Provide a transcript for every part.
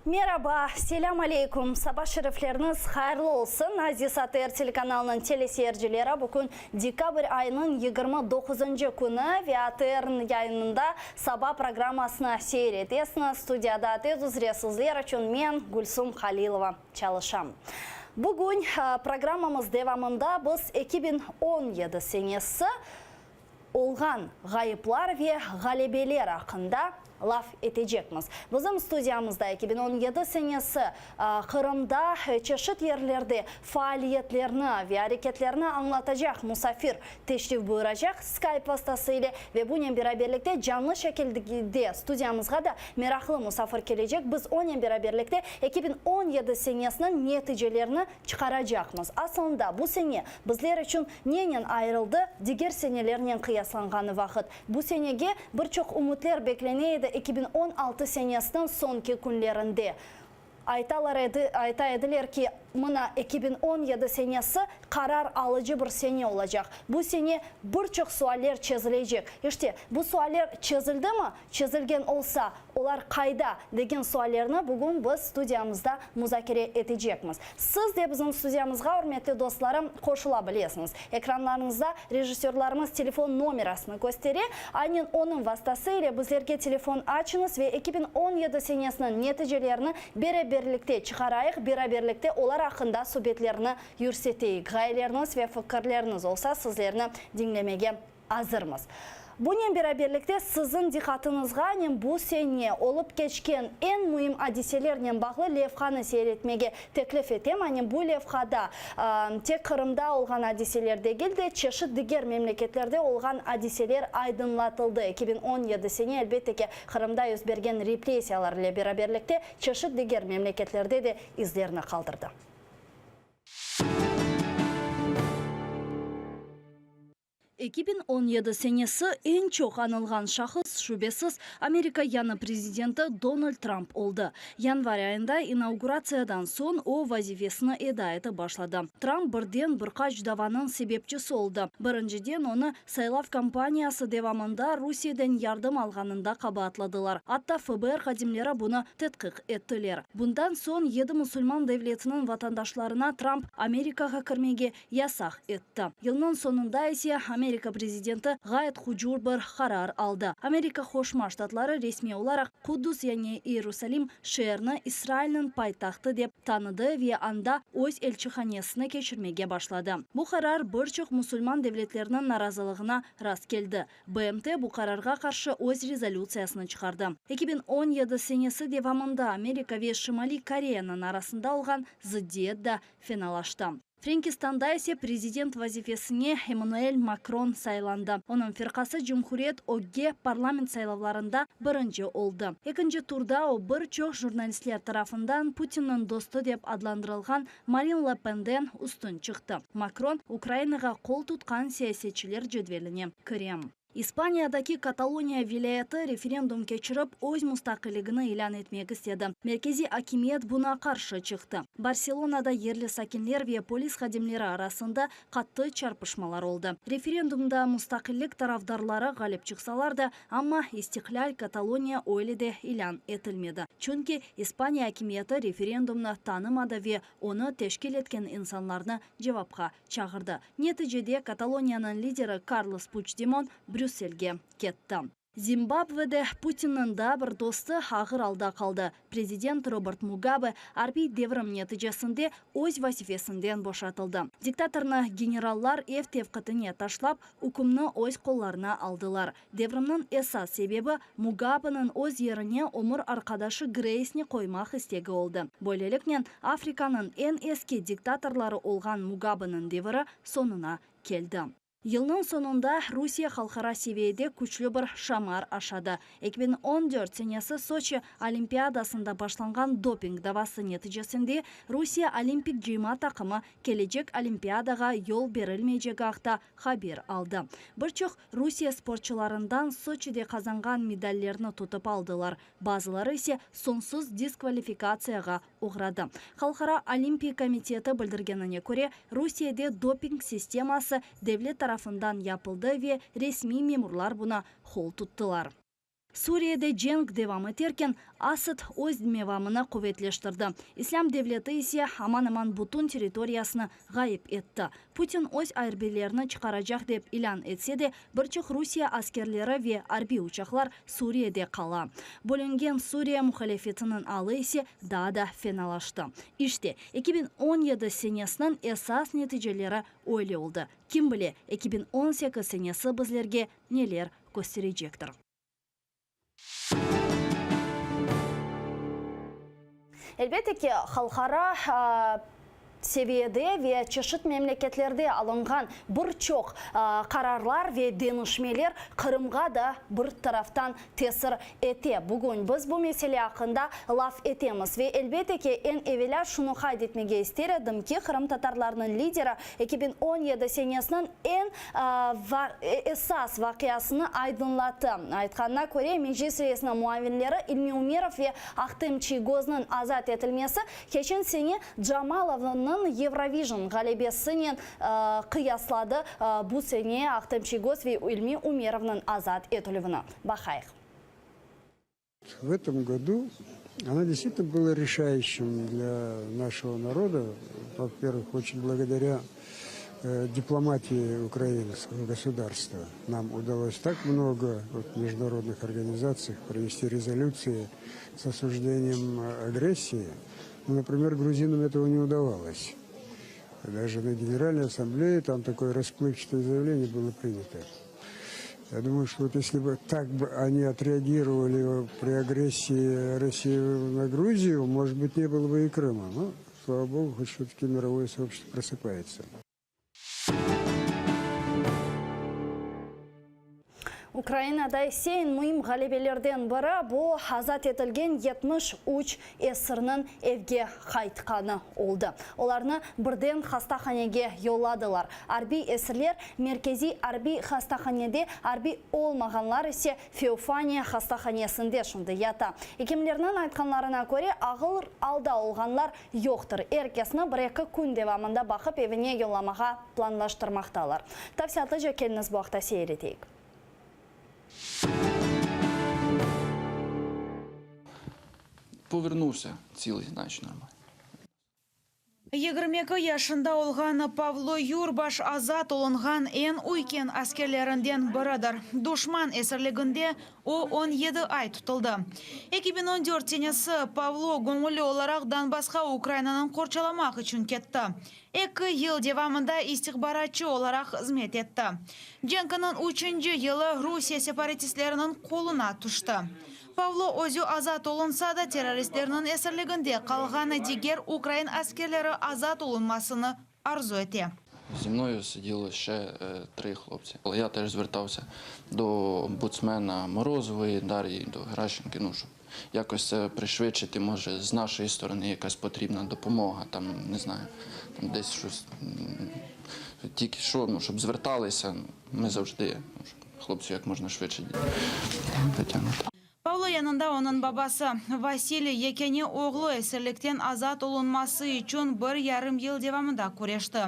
Meraba, selâm aleyküm, saba şerifleriniz hayırlı olsun, aziz ATR telekanalınıñ teleseyircileri, bugün dekabr ayınıñ 29-ncı künü ve ATR yayınında saba programmasını seyir etesiñiz, studiyada tez üzre sizler içün men, Gülsum Halilova, çalışam. Bugün programmamız devamında biz 2017 senesi olğan ğayıplar ve ğalebeler aqqında laf etecekmiz. Bizim studiyamızda 2017 senesi Qırımda çeşit yerlerde faaliyetlerni ve areketlerni añlatacaq musafir teşrif buyuracaq Skype vastası ile ve bunen beraberlikte canlı şekilde studiyamızğa da meraqlı musafir kelecek. Biz onen beraberlikte 2017 senesiniñ neticelerini çıqaracaqmız. Asılında, bu sene bizler içün nenen ayırıldı, diger senelernen qıyaslanğanı vaqıt? Bu senege bir çoq ümütler beklene edi 2016 senesiniñ soñki künlerinde. Aytalar edi, ayta ediler ki, mına 2017 senesi qarar alıcı bir sene olacaq. Bu sene bir çoq sualler çezilecek. İşte, bu sualler çezildimi? Çezilgen olsa, olar qayda? degen suallerni bugün biz studiyamızda muzakere etecekmiz. Siz de bizim studiyamızğa, ürmetli dostlarım, qoşula bilesiñiz. Ekranlarıñızda rejissörlarımız telefon nomerasını köstere. Aynen onıñ vastası ile bizlerge telefon açıñız ve 2017 senesiniñ neticelerini beraberlikte çıqarayıq, beraberlikte olar aqqında subetlerni yürseteyik. Ğayeleriñiz ve fikirleriñiz olsa, sizlerni diñlemege azırmız. Bunen beraberlikte siziñ diqqatıñızğa bu sene olıp keçken eñ müim adiselernen bağlı levhanı seyir etmege teklif etem. Hani bu levhada tek Qırımda olğan adiseler degil de, çeşit diger memleketlerde olğan adiseler aydınlatıldı. 2017 sene, elbette ki, Qırımda yüz bergen repressiyalar ile beraberlikte çeşit diger memleketlerde de izlerini qaldırdı. 2017 senesi eñ çoq añılğan şahıs, şübesiz, Amerika yañı prezidenti Donald Tramp oldı. Yanvar ayında inauguratsiyadan soñ o, vazifesini eda etip başladı. Tramp birden bir qaç davanıñ sebepçisi oldı. Birinciden, onı saylav kampaniyası devamında Rusiyeden yardım alğanında qabaatladılar, atta FBR hadimleri bunı tedqiq ettiler. Bundan soñ yedi musulman devletiniñ vatandaşlarına Tramp Amerikağa kirmege yasaq etti. Yılnıñ soñunda ise Amerika prezidenti ğayet hucur bir qarar aldı. Amerika Qoşma Ştatları resmiy olaraq Quddus yani İyerusalim şeerini İsrailniñ paytahtı dep tanıdı ve anda öz elçihanesini keçirmege başladı. Bu qarar bir çoq musulman devletleriniñ narazılığına rastkeldi. BMT bu qararğa qarşı öz rezolütsiyasını çıqardı. 2017 senesi devamında Amerika ve Şimaliy Koreyanıñ arasında olğan zıddiyet da fenalaştı. Frenkistanda ise prezident vazifesine Emmanuel Makron saylandı. Onıñ firqası Cumhuriyet ögge parlament saylavlarında birinci oldı. Ekinci turda o, bir çoq jurnalistler tarafından Putinniñ dostu dep adlandırılğan Marin Le Penden üstün çıqtı. Makron, Ukrainağa qol tutqan siyasetçiler cedveline kire. İspaniyadaki Kataloniya vilâyeti referendum keçirip, öz mustaqilligini ilân etmek istedi. Merkeziy akimiyet buña qarşı çıqtı. Barselonada yerli sakinler ve polis hadimleri arasında qattı çarpışmalar oldı. Referendumda mustaqillik tarafdarları ğalip çıqsalar da, amma istiqlâl Kataloniya öyle de ilân etilmedi. Çünki İspaniya akimiyeti referendumnı tanımadı ve onı teşkil etken insanlarnı cevapqa çağırdı. Neticede Kataloniyanıñ lideri Karles Puçdemon Brüsselge ketti. Zimbabvede Putinniñ daa bir dostu ağır alda qaldı. Prezident Robert Mugabe arbiy devrim neticesinde öz vazifesinden boşatıldı. Diktatornı generallar ev tevqitine taşlap, ükümni öz qollarına aldılar. Devrimniñ esas sebebi, Mugabeniñ öz yerine ömür arqadaşı Greysni qoymaq istegi oldı. Böyleliknen, Afrikanıñ eñ eski diktatorları olğan Mugabeniñ deviri soñuna keldi. Yılnıñ soñunda Rusiye halqara seviyede küçlü bir şamar aşadı. 2014 senesi Soçi Olimpiadasında başlanğan doping davası neticesinde Rusiye olimpik cıyma taqımı kelecek Olimpiadağa yol berilmeycegi aqta haber aldı. Bir çoq Rusiye sportçularından Soçide qazanğan medallerni tutıp aldılar, bazıları ise soñsuz diskvalifikatsiyağa oğradı. Halqara Olimpiy komiteti bildirgenine köre, Rusiyede doping sisteması devlet tarafından yapıldı ve resmiy memurlar buna qol tuttılar. Suriyede cenk devam eterken, Asad öz mevamını quvetleştirdi, İslâm devleti ise aman-aman bütün territoriyasını ğayıp etti. Putin öz arbiylerini çıqaracaq dep ilân etse de, bir çoq Rusiye askerleri ve arbiy uçaqlar Suriyede qala. Bölüngen Suriye muhalefetiniñ alı ise daa da fenalaştı. İşte, 2017 senesiniñ esas neticeleri öyle oldı. Kim bile, 2018 senesi bizlerge neler kösterecektir. Elbette ki, halqara seviyede ve çeşit memleketlerde alınğan bir çoq qararlar ve deñişmeler Qırımğa da bir taraftan tesir ete. Bugün biz bu mesele aqqında laf etemiz ve, elbette ki, eñ evelâ şunı qayd etmege ister edim ki, qırımtatarlarnıñ lideri 2017 senesiniñ eñ esas vaqiasını aydınlattı. Aytqanına köre, Meclis reisiniñ muavinleri İlmi Umerov ve Ahtem Çiygoznıñ azat etilmesi keçen sene Camalovnıñ Eurovision ğalebesinen qıyasladı, bu sene Ahtem Çiygoz ve İlmi Umerovnıñ azat etilüvini. Baqayıq. В этом году она действительно была решающим для нашего народа. Во-первых, очень благодаря э, дипломатии украинского государства нам удалось так много вот, в международных организациях провести резолюции с осуждением агрессии. Ну, например, грузинам этого не удавалось. Даже на Генеральной Ассамблее там такое расплывчатое заявление было принято. Я думаю, что вот если бы так бы они отреагировали при агрессии России на Грузию, может быть, не было бы и Крыма. Но, слава богу, хоть все-таки мировое сообщество просыпается. Ukrainada ise eñ müim ğalebelerden biri, bu, azat etilgen 73 esirniñ evge qaytqanı oldı. Olarnı birden hastahanege yolladılar. Arbiy esirler Merkeziy arbiy hastahanede, arbiy olmağanlar ise Feofaniya hastahanesinde şimdi yata. Ekimlerniñ aytqanlarına köre, ağır alda olğanlar yoqtır. Er kesni bir-eki kün devamında baqıp evine yollamağa planlaştırmaqtalar. Tafsilâtlıca keliñiz bu aqta seyir eteyik. Повернувся цілий, значить нормально. 22 yaşında olğan Pavlo Yurbaş azat olunğan eñ üyken askerlerinden biridir. Duşman esirliginde o 17 ay tutuldı. 2014 senesi Pavlo göñülli olaraq Donbassqa Ukrainanı qorçalamaq içün ketti. Eki yıl devamında istihbaratçı olaraq hızmet etti. Cenkiniñ üçünci yılı Rusiye separatistleriniñ qoluna tüşti. Pavlo özü azat olunsa da, terroristlerniñ esirliginde qalğan diger ukrain askerleri azat olunmasını arzu ete. Зі мною сиділо ще три хлопці. Я теж звертався до омбудсмена Морозової Дар'ї, до Геращенки, ну, щоб якось це пришвидшити, може, з нашої сторони якась потрібна допомога, там, не знаю, там десь щось, тільки що, ну, щоб зверталися, ми завжди, ну, щоб хлопців як можна швидше витягнути. Pavlo yanında onıñ babası Vasiliy yekâne oğlu esirlikten azat olunması içün bir yarım yıl devamında küreşti.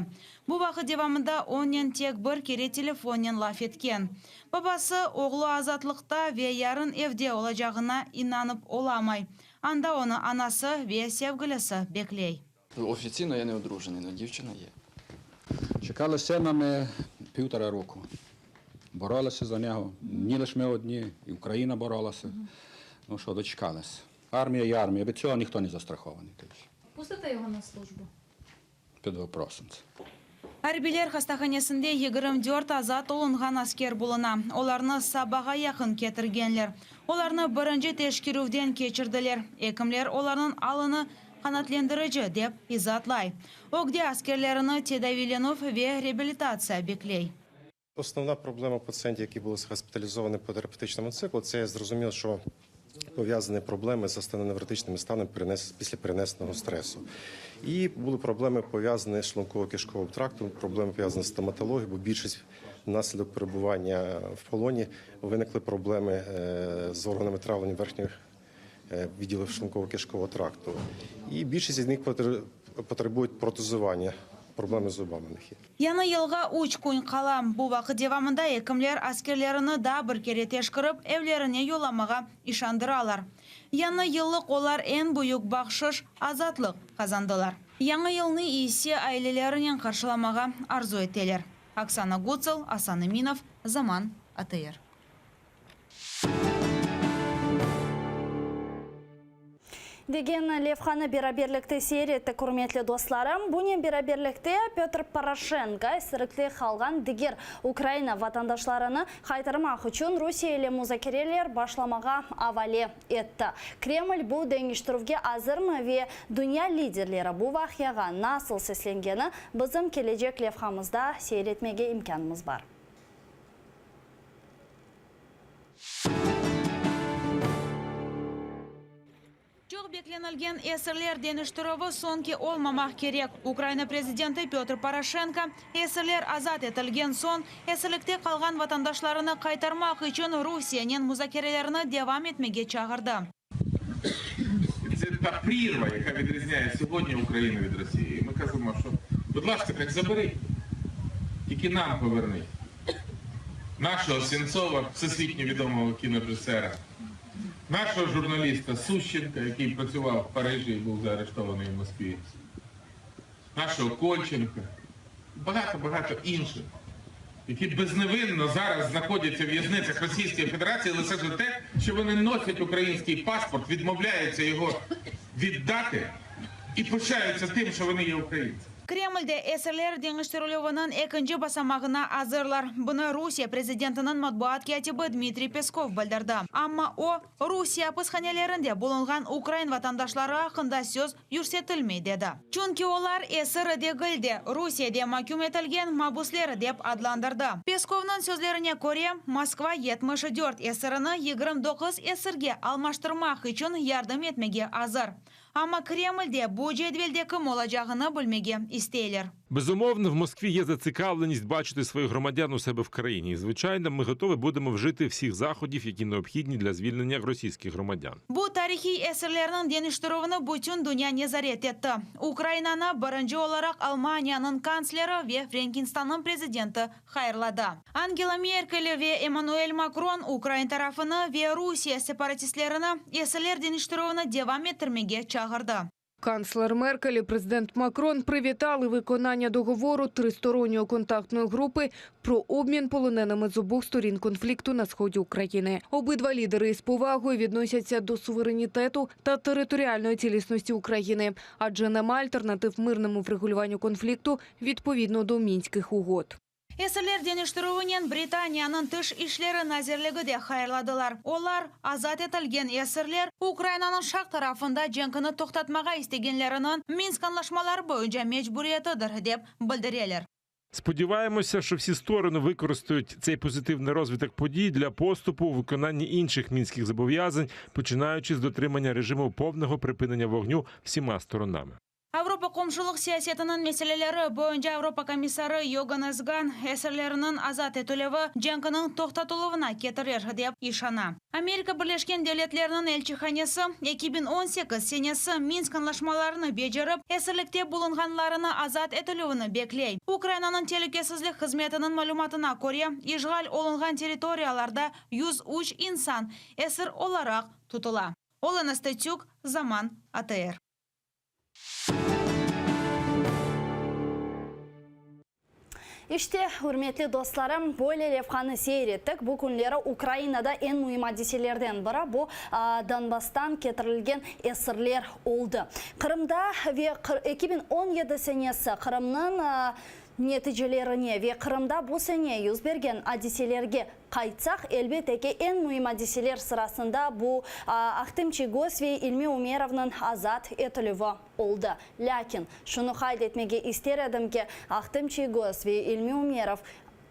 Bu vaqıt devamında onen tek bir kere telefonnen laf etken. Babası, oğlu azatlıqta ve yarın evde olacağına inanıp olamay. Anda onı anası ve sevgilisi bekley. Офіційно я не одружений, но дівчина є. Чекали сина ми півтора року. Боролися за нього. Не лише ми одні, і Україна боролася. Ну що, дочекалися. Армія є армія, від цього ніхто не застрахований. Пустите його на службу? Під вопросом це. Arbiyler hastahanesinde 24 azat olunğan asker buluna. Olarnı sabağa yaqın ketirgenler. Olarnı birinci teşkerüvden keçirdiler. Ekimler olarnıñ alını qanaatlendirici dep izaatlay. Ögde askerlerni tedaviylenüv ve reabilitatsiya bekley. Основна проблема пацієнтів, які були госпіталізовані по терапевтичному циклу, це зрозуміло, що пов'язані проблеми з астеноневротичним станом після перенесеного стресу. І були проблеми пов'язані з шлунково-кишковим трактом, проблеми пов'язані з стоматологією, бо більшість внаслідок перебування в полоні виникли проблеми з органами травлення верхніх відділів шлунково-кишкового тракту. І більшість з них потребують протезування. Проблеми з зубами у них є. Yañı yılğa üç kün qala. Bu vaqıt devamında ekimler askerlerini daa bir kere teşkirip, evlerine yollamağa işandıralar. Yañı yıllıq olar eñ büyük bahşış, azatlıq qazandılar. Yañı yılnı ise ailelerinen qarşılamağa arzu eteler. Oksana Gutsıl, Asan Eminov, Zaman, ATR. Degen levhanı beraberlikte seyir ettik, ürmetli dostlarım. Bunen beraberlikte Pötr Poroşenko esirlikte qalğan diger Ukraina vatandaşlarını qaytarmaq içün Rusiye ile muzakereler başlamağa avale etti. Kreml bu deñiştirüvge azırmı ve dünya liderleri bu vaqiağa nasıl seslengeni bizim kelecek levhamızda seyir etmege imkânımız bar. Çoq beklenilgen esirler deñiştirüvi soñki olmamaq kerek. Ukraina prezidenti Pötr Poroşenko, esirler azat etilgen soñ, esirlikte qalğan vatandaşlarını qaytarmaq içün Rusiyenen muzakerelerni devam etmege çağırdı. Це та прірва, яка відрізняє сьогодні Україну від Росії. І ми кажемо, що, будь ласка, так забери, тільки нам поверни. Нашого Сенцова, всесвітньо відомого кінорежисера, нашого журналіста Сущенка, який працював в Парижі і був заарештований в Москві, нашого Кольченка, багато-багато інших, які безневинно зараз знаходяться в в'язницях Російської Федерації лише за те, що вони носять український паспорт, відмовляються його віддати і пишаються тим, що вони є українці. Kremlde esirler deñiştirilüviniñ ekinci basamağına azırlar. Bunı Rusiye prezidentiniñ matbuat kâtibi Dmitriy Peskov bildirdi. Amma o, Rusiye apishanelerinde bulunğan ukrain vatandaşları aqqında söz yürsetilmey, dedi. Çünki olar esir degil de, Rusiyede maküm etilgen mabusler dep adlandırdı. Peskovnıñ sözlerine köre, Moskva 74 esirini 29 esirge almaştırmaq içün yardım etmege azır. Amma Kremlde bu cedvelde kim olacağını bilmege isteyler. Безумовно, в Москві є зацікавленість бачити своїх громадян у себе в країні. І, звичайно, ми готові будемо вжити всіх заходів, які необхідні для звільнення російських громадян. Bu tarihiy esirlerniñ deñiştirüvini bütün dünya nezaret etti. Ukrainanı birinci olaraq Almaniyanıñ kantsleri ve Frenkinstannıñ prezidenti hayırladı. Angela Merkel ve Emmanuel Makron ukrain tarafını ve Rusiye separatistlerini esirler deñiştirüvini devam ettirmege çağırdı. Канцлер Меркель і президент Макрон привітали виконання договору тристоронньої контактної групи про обмін полоненими з обох сторін конфлікту на сході України. Обидва лідери із повагою відносяться до суверенітету та територіальної цілісності України, адже нема альтернатив мирному врегулюванню конфлікту відповідно до мінських угод. Esirler deñiştirüvinen Britaniyanıñ Tış işleri nazirligi de hayırladılar. Olar, azat etilgen esirler Ukrainanıñ şarq tarafında cenkini toqtatmağa istegenleriniñ Minsk añlaşmaları boyunca mecburiyetidir, dep bildireler. Сподіваємося, що всі сторони використають цей позитивний розвиток подій для поступу у виконанні інших мінських зобов'язань, починаючи з дотримання режиму повного припинення вогню всіма сторонами. Avropa qomşulıq siyasetiniñ meseleleri boyunca Avropa komissarı Yogannes Gan esirlerniñ azat etilüvi cenkniñ toqtatıluvına ketirir, dep işana. Amerika Birleşken Devletleriniñ elçihanesi 2018 senesi Minsk añlaşmalarını becerip, esirlikte bulunğanlarını azat etilüvini bekley. Ukrainanıñ telükesizlik hızmetiniñ malümatına köre, işğal olunğan territoriyalarda 103 insan esir olaraq tutula. Olena Stetsük, Zaman, ATR. İşte, ürmetli dostlarım, böyle levhanı seyir ettik. Bu künleri Ukrainada eñ müim adiselerden biri bu Donbasstan ketirilgen esirler oldı. Qırımda ve 2017 senesi Qırımnıñ neticelerine ve Qırımda bu sene yüz bergen adiselerge Qaytsaq, elbette ki, eñ müim adiseler sırasında bu Ahtem Çiygoz ve İlmi Umerovnıñ azat etilüvi oldı. Lâkin, şunı qayd etmege ister edim ki, Ahtem Çiygoz ve İlmi Umerov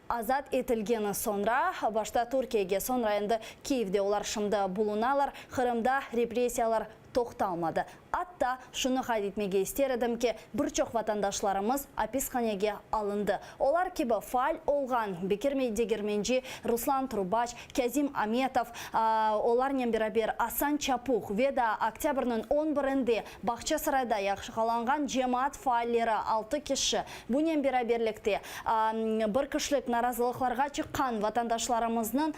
azat etilgeni soñra, başta Türkiyege, soñra endi Kiyevde olar şimdi bulunalar, Qırımda repressiyalar toqtalmadı. Atta, şunı qayd etmege ister edim ki, bir çoq vatandaşlarımız apishanege alındı. Olar kibi faal olğan Bekir Degermenci, Ruslan Trubaç, Kâzim Ametov, olarnen beraber Asan Çapuh ve daa oktâbrniñ on birinde Bağçasarayda yaqalanğan cemaat faalleri, altı kişi, bunen beraberlikte, bir kişilik narazılıqlarğa çıqqan vatandaşlarımıznıñ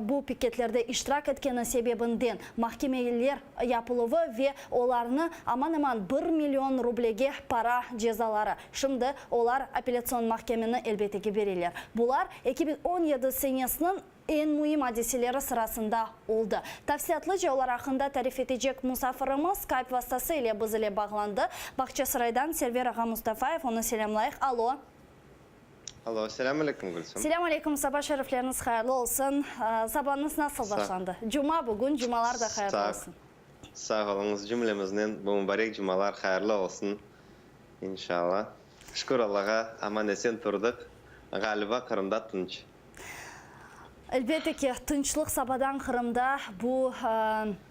bu piketlerde iştirak etkeni sebebinden mahkemeler yapıluvı ve olarnı aman-aman bir million rublege para cezaları. Şimdi olar apellâtsion mahkemeni elbette ki bereler. Bular 2017 senesiniñ eñ müim adiseleri sırasında oldı. Tafsilâtlıca olar aqqında tarif etecek musafirimiz Skype vastası ile biz ile bağlandı. Bağçasaraydan Server ağa Mustafayev, onı selâmlayıq. Alo. Alo, selâm aleyküm, Gülsüm. Selâm aleyküm, saba şerifleriñiz hayırlı olsun. Sabañız nasıl başlandı? Cuma bugün, cumalar da hayırlı olsun. Sağ oluñız, cümlemiznen bu mubarek cumalar hayırlı olsun, inşallah. Şükür Allağa, aman-esen turdıq, ğaliba Qırımda tınç. Elbette ki, tınçlıq sabadan Qırımda bu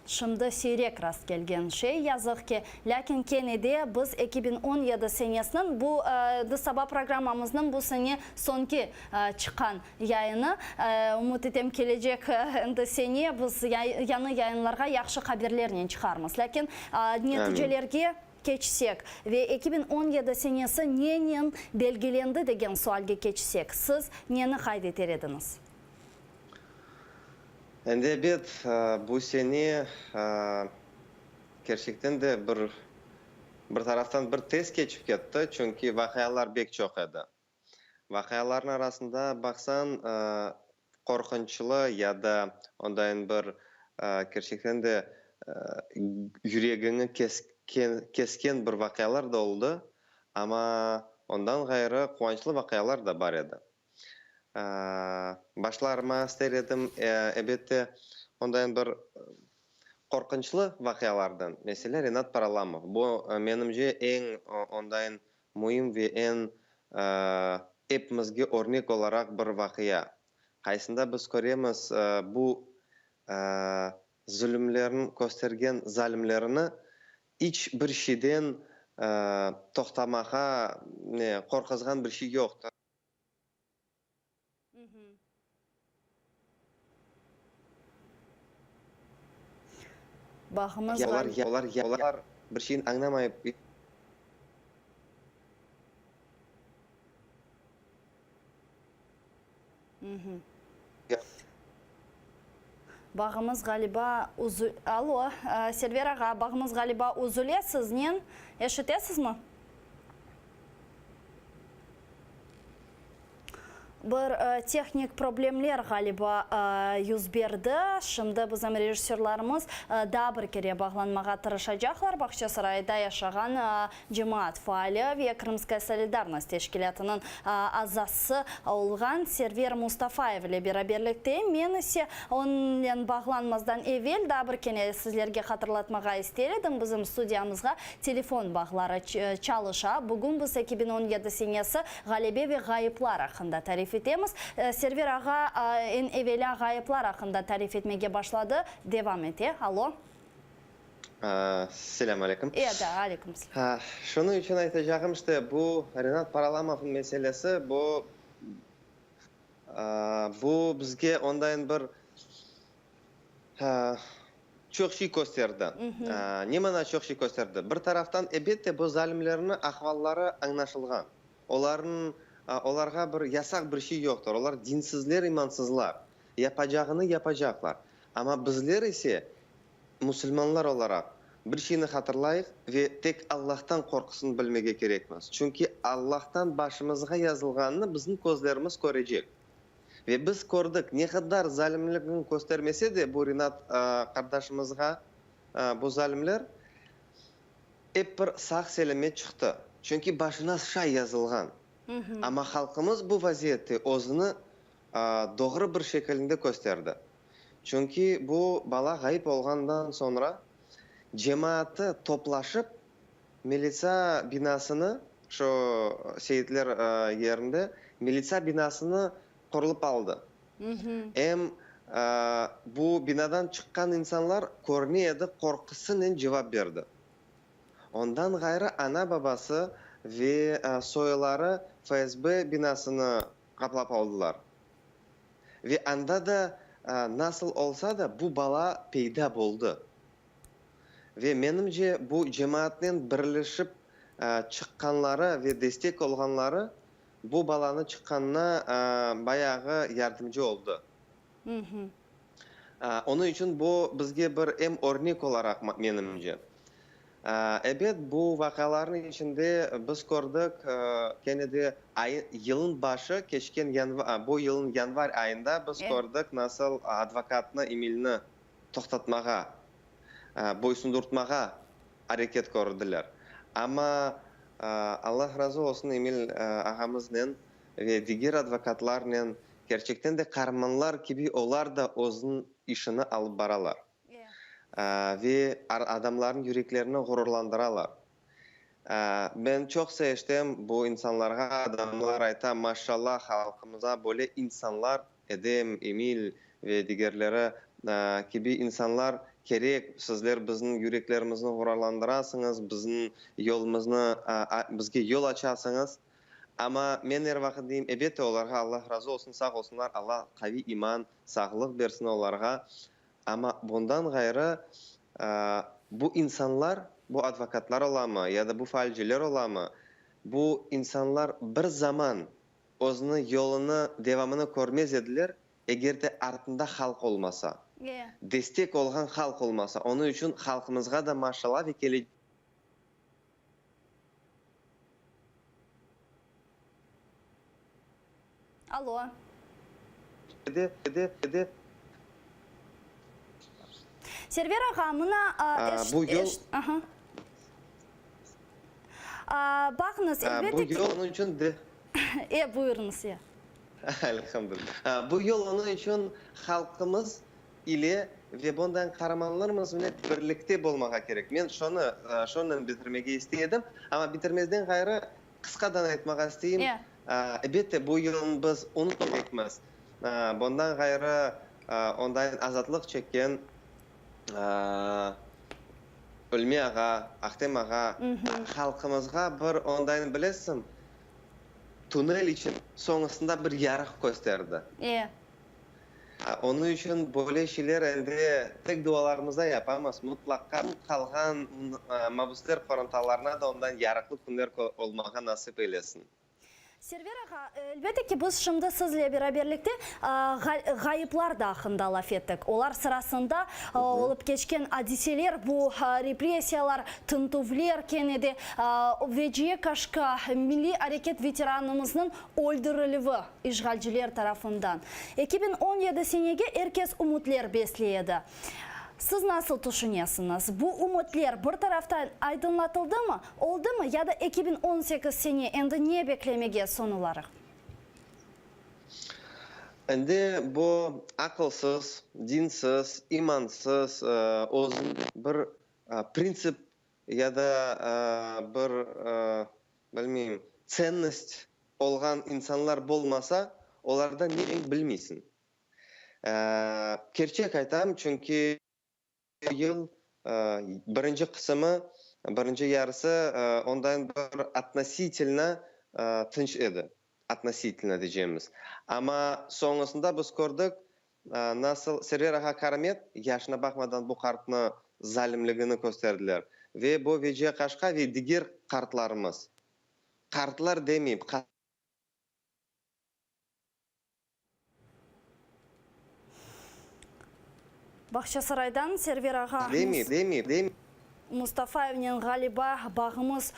şimdi siyrek rast kelgen şey, yazıq ki. Lâkin kene de biz 2017 senesiniñ bu Saba programmamıznıñ bu sene soñki çıqqan yayını. Ümüt etem, kelecek endi sene biz yañı yayınlarğa yahşı haberlernen çıqarmız. Lâkin neticelerge keçsek ve 2017 senesi nenen belgilendi degen sualge keçsek, siz neni qayd eter ediñiz? Endi ebet, bu sene kerçekten de bir bir taraftan bir tez keçip ketti, çünki vaqialar bek çoq edi. Vaqialarnıñ arasında, baqsañ, qorqunçlı ya da ondayın bir kerçekten de yüregiñi kesken bir vaqialar da oldı, amma ondan ğayrı quvançlı vaqialar da bar edi. Başlarıma ister edim, ebette, ondayın bir qorqunçlı vaqialardan, meselâ, Renat Paralamov. Bu, menimce, eñ ondayın Müim ve eñ epimizge örnek olaraq bir vaqia, qaysında biz köremiz bu zulümlerniñ köstergen zalimlerini iç bir şeyden toqtamağa ne qorquzğan bir şey yoqtır. Bağımız Olar, olar, olar bir şeyni añlamayıp. Bağımız ğaliba üzü, Alo, Server ağa, bağımız ğaliba üzüle siznen, eşitesizmi? Bir tehnik problemler ğaliba yüz berdi. Şimdi bizim rejissörlarımız daa bir kere bağlanmağa tırışacaqlar. Bağçasarayda yaşağan cemaat faali ve Krımskaya solidarnost teşkilâtınıñ azası olğan Server Mustafayev ile beraberlikte. Men ise onıñnen bağlanmazdan evel daa bir kere sizlerge hatırlatmağa ister edim, bizim studiyamızğa telefon bağları çalışa. Bugün biz 2017 senesi Ğalebe ve ğayıplar aqqında tarif etemiz. Server ağa eñ evelâ ğayıplar aqqında tarif etmege başladı. Devam ete. Alo. Selâm aleyküm. E, da, aleyküm selâm. Şunıñ içün aytacağım, işte, bu Renat Paralamovnıñ meselesi, bu, bu bizge ondayın bir Çoq şey kösterdi. Ne mana çoq şey kösterdi? Bir taraftan, ebette, bu zalimlerniñ ahvalları añlaşılğan. Olarnıñ, olarğa bir yasaq bir şey yoqtır. Olar dinsizler, imansızlar. Yapacağını yapacaqlar. Amma bizler ise, musulmanlar olaraq, bir şeyni hatırlayıq ve tek Allahtan qorqusını bilmege kerekmiz. Çünki Allahtan başımızğa yazılğanını bizim közlerimiz körecek. Ve biz kördik, ne qadar zalimligini köstermese de bu Rinat qardaşımızğa bu zalimler, ep bir sağ-selâmet çıqtı. Çünki başına şay yazılğan. Amma halqımız bu vaziyette özüni doğru bir şekilinde kösterdi. Çünki bu bala ğayıp olğandan soñra cemaatı toplaşıp Militsa binasını, şu Seyitler yerinde militsa binasını qurulıp aldı. Em. Bu binadan çıqqan insanlar, körüne edi, qorqusınen cevap berdi. Ondan ğayrı ana-babası ve soyları FSB binasını qaplap aldılar. Ve anda da nasıl olsa da bu bala peyda boldı. Ve menimce bu cemaatnen birleşip çıqqanları ve destek olğanları bu balanı çıqqanına bayağı yardımcı oldı. Onıñ içün bu bizge bir em örnek olaraq menimce. Ebet, bu vaqialarnıñ içinde biz kördik, kene de yılın başı, keçken bu yılın yanvar ayında biz kördik, nasıl advokatnı, Emilni toqtatmağa, boysundurtmağa areket kördiler. Amma, Allah razı olsun, Emil ağamıznen ve diger advokatlarnen, kerçekten de qaramanlar kibi olar da özüniñ işini alıp baralar ve adamlarnıñ yüreklerini ğururlandıralar. Men çoqsa eşitem, bu insanlarğa adamlar ayta, maşallah, halqımıza böyle insanlar, Edem, Emil ve digerleri kibi insanlar kerek, sizler bizniñ yüreklerimizni ğurarlandırasıñız, bizniñ yolumıznı, bizge yol açasıñız. Amma men er vaqıt deyim, ebette, olarğa Allah razı olsun, sağ olsunlar, Allah qaviy iman, sağlıq bersin olarğa. Amma bundan ğayrı, bu insanlar, bu advokatlar olamı ya da bu faalciler olamı, bu insanlar bir zaman özüniñ yolunı, devamını körmez ediler, eger de artında halq olmasa, destek olğan halq olmasa. Onıñ içün halqımızğa da maşallah ve kelecek. Alo. De, de, de. Server ağa, mına, Bu yol. Aha. Baqıñız, elbette ki. Bu yol onıñ içün de. E, buyurıñız, e. Elhamdülillah. Bu yol onıñ içün halqımız ile ve bundan qaramanlarımız ile birlikte bolmağa kerek. Men şonı, şonen bitirmege istey edim, amma bitirmezden ğayrı qısqadan aytmağa isteyim. Elbette, bu yılnı biz unutmaymız. Bundan ğayrı, ondan azatlıq çekken Ülmi ağa, Ahtem ağa, halqımızğa bir ondayn bilesiñ, tunel içün soñusında bir yarıq kösterdi. Onıñ içün böyle şeyler endi tek dualarımızda yapamız, mıtlaqqa qalğan mabüsler qorantalarına da ondan yarıqlı künler olmağa nasip eylesin. Server ağa, elbette ki, biz şimdi sizle beraberlikte ğayıplar da aqqında laf ettik. Olar sırasında olıp keçken adiseler, bu repressiyalar, tintüvler, kene de Veciye Kaşka, milliy areket veteranımıznıñ öldürilüvi işğalciler tarafından. 2017 senege er kes ümütler besley edi. Siz nasıl tüşünesiñiz, bu ümütler bir taraftan aydınlatıldımı, oldımı ya da 2018 sene endi ne beklemege soñ olaraq? Endi bu aqılsız, dinsiz, imansız, özünde bir printsip ya da bir, bilmeyim, tsennost olğan insanlar bolmasa, olardan ne bilmeysiñ. Kerçek aytam, çünki yıl birinci qısımı, birinci yarısı ondan bir otnositelno tınç edi, otnositelno diycemiz. Amma soñusında biz kördik, nasıl Server ağa Karamet yaşına baqmadan bu qartnı zalimligini kösterdiler ve bu Veciye Kaşka ve diger qartlarımız, qartlar demeyim, Bağçasaraydan Server ağa Demi, demi, demi. Mustafayevnen ğaliba bağımız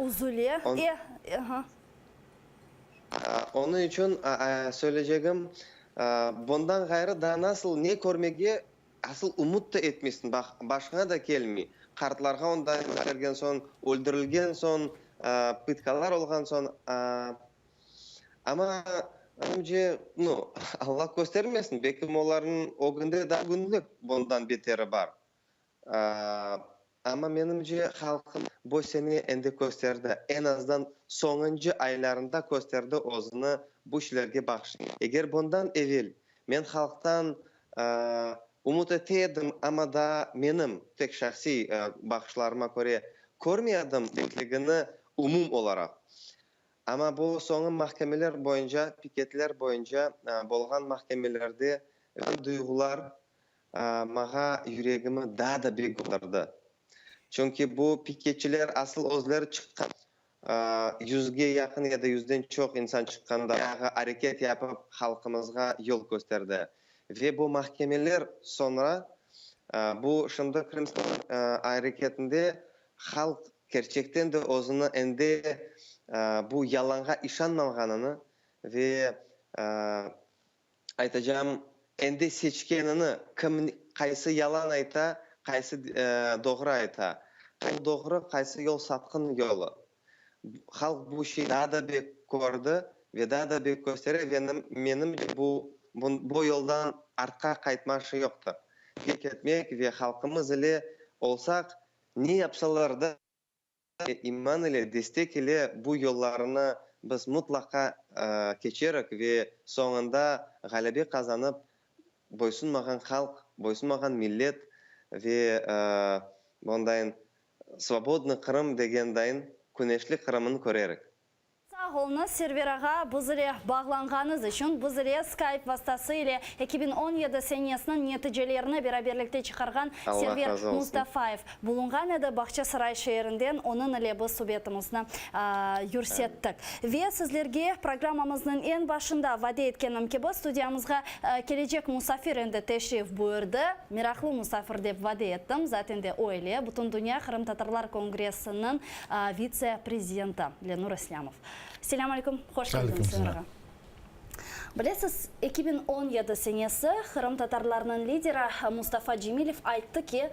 üzüle. On, E, aha. Onıñ içün söyleycegim, bundan ğayrı daa nasıl ne körmege asıl ümüt de etmeysiñ, baq, başıña da kelmey. Qartlarğa onday köstergen soñ, öldürilgen soñ, pıtkalar olğan soñ, Amma, menimce, nu, Alla köstermesin, belkim olarnıñ ögünde daa künlük bundan beteri bar. Amma, menimce, halqım bu sene endi kösterdi, eñ azdan soñuncı aylarında kösterdi özüni bu şeylerge bağışlay. Eger bundan evel men halqtan. Ümüt ete edim, amma daa menim tek şahsiy baqışlarıma köre körmey edim bitligini umum olaraq. Amma bu soñı mahkemeler boyunca, piketler boyunca bolğan mahkemelerde duyğular mağa yüregimi daa da bek batırdı. Çünki bu piketçiler asıl özleri çıqqan, yüzge yaqın ya da yüzden çoq insan çıqqanda bayağı areket yapıp halqımızğa yol kösterdi. Ve bu mahkemeler soñra bu şimdi Krım areketinde halq kerçekten de özüni endi bu yalanğa işanmağanını ve aytacağım, endi seçkenini, kim, qaysı yalan ayta, qaysı doğru ayta, qaysı doğru, qaysı yol satqın yolu. Halq bu şeyni daa da bek kördi ve daa da bek köstere ve menimce bu, bu yoldan artqa qaytma şey yoqtır. Ketmek ve halqımız ile olsaq, ne yapsalar da, İman ile, destek ile bu yollarını biz mutlaqa keçerik ve soñunda ğalebe qazanıp, boysunmağan halq, boysunmağan millet ve bondayın svobodnıy Qırım degendayın küneşli Qırımın körerik. Sağ oluñız, Server ağa, biz ile bağlanğanıñız içün. Biz ile Skype vastası ile 2017 senesiniñ neticelerini beraberlikte çıqarğan Allah Server razı olsun. Mustafayev bulunğan edi. Bağçasaray şeerinden onıñ ile biz subetimizni yürsettik. Ve sizlerge programmamıznıñ eñ başında vade etkenim kibi, studiyamızğa kelecek musafir endi teşrif buyurdı. Meraqlı musafir dep vade ettim, zaten de öyle, Bütündünya qırımtatarlar kongressiniñ vitse-prezidenti Lenur İslâmov. Selâm aleyküm, hoş keldiñiz, Lenur ağa. Bilesiz, 2017 senesi qırımtatarlarnıñ lideri Mustafa Cemilev ayttı ki,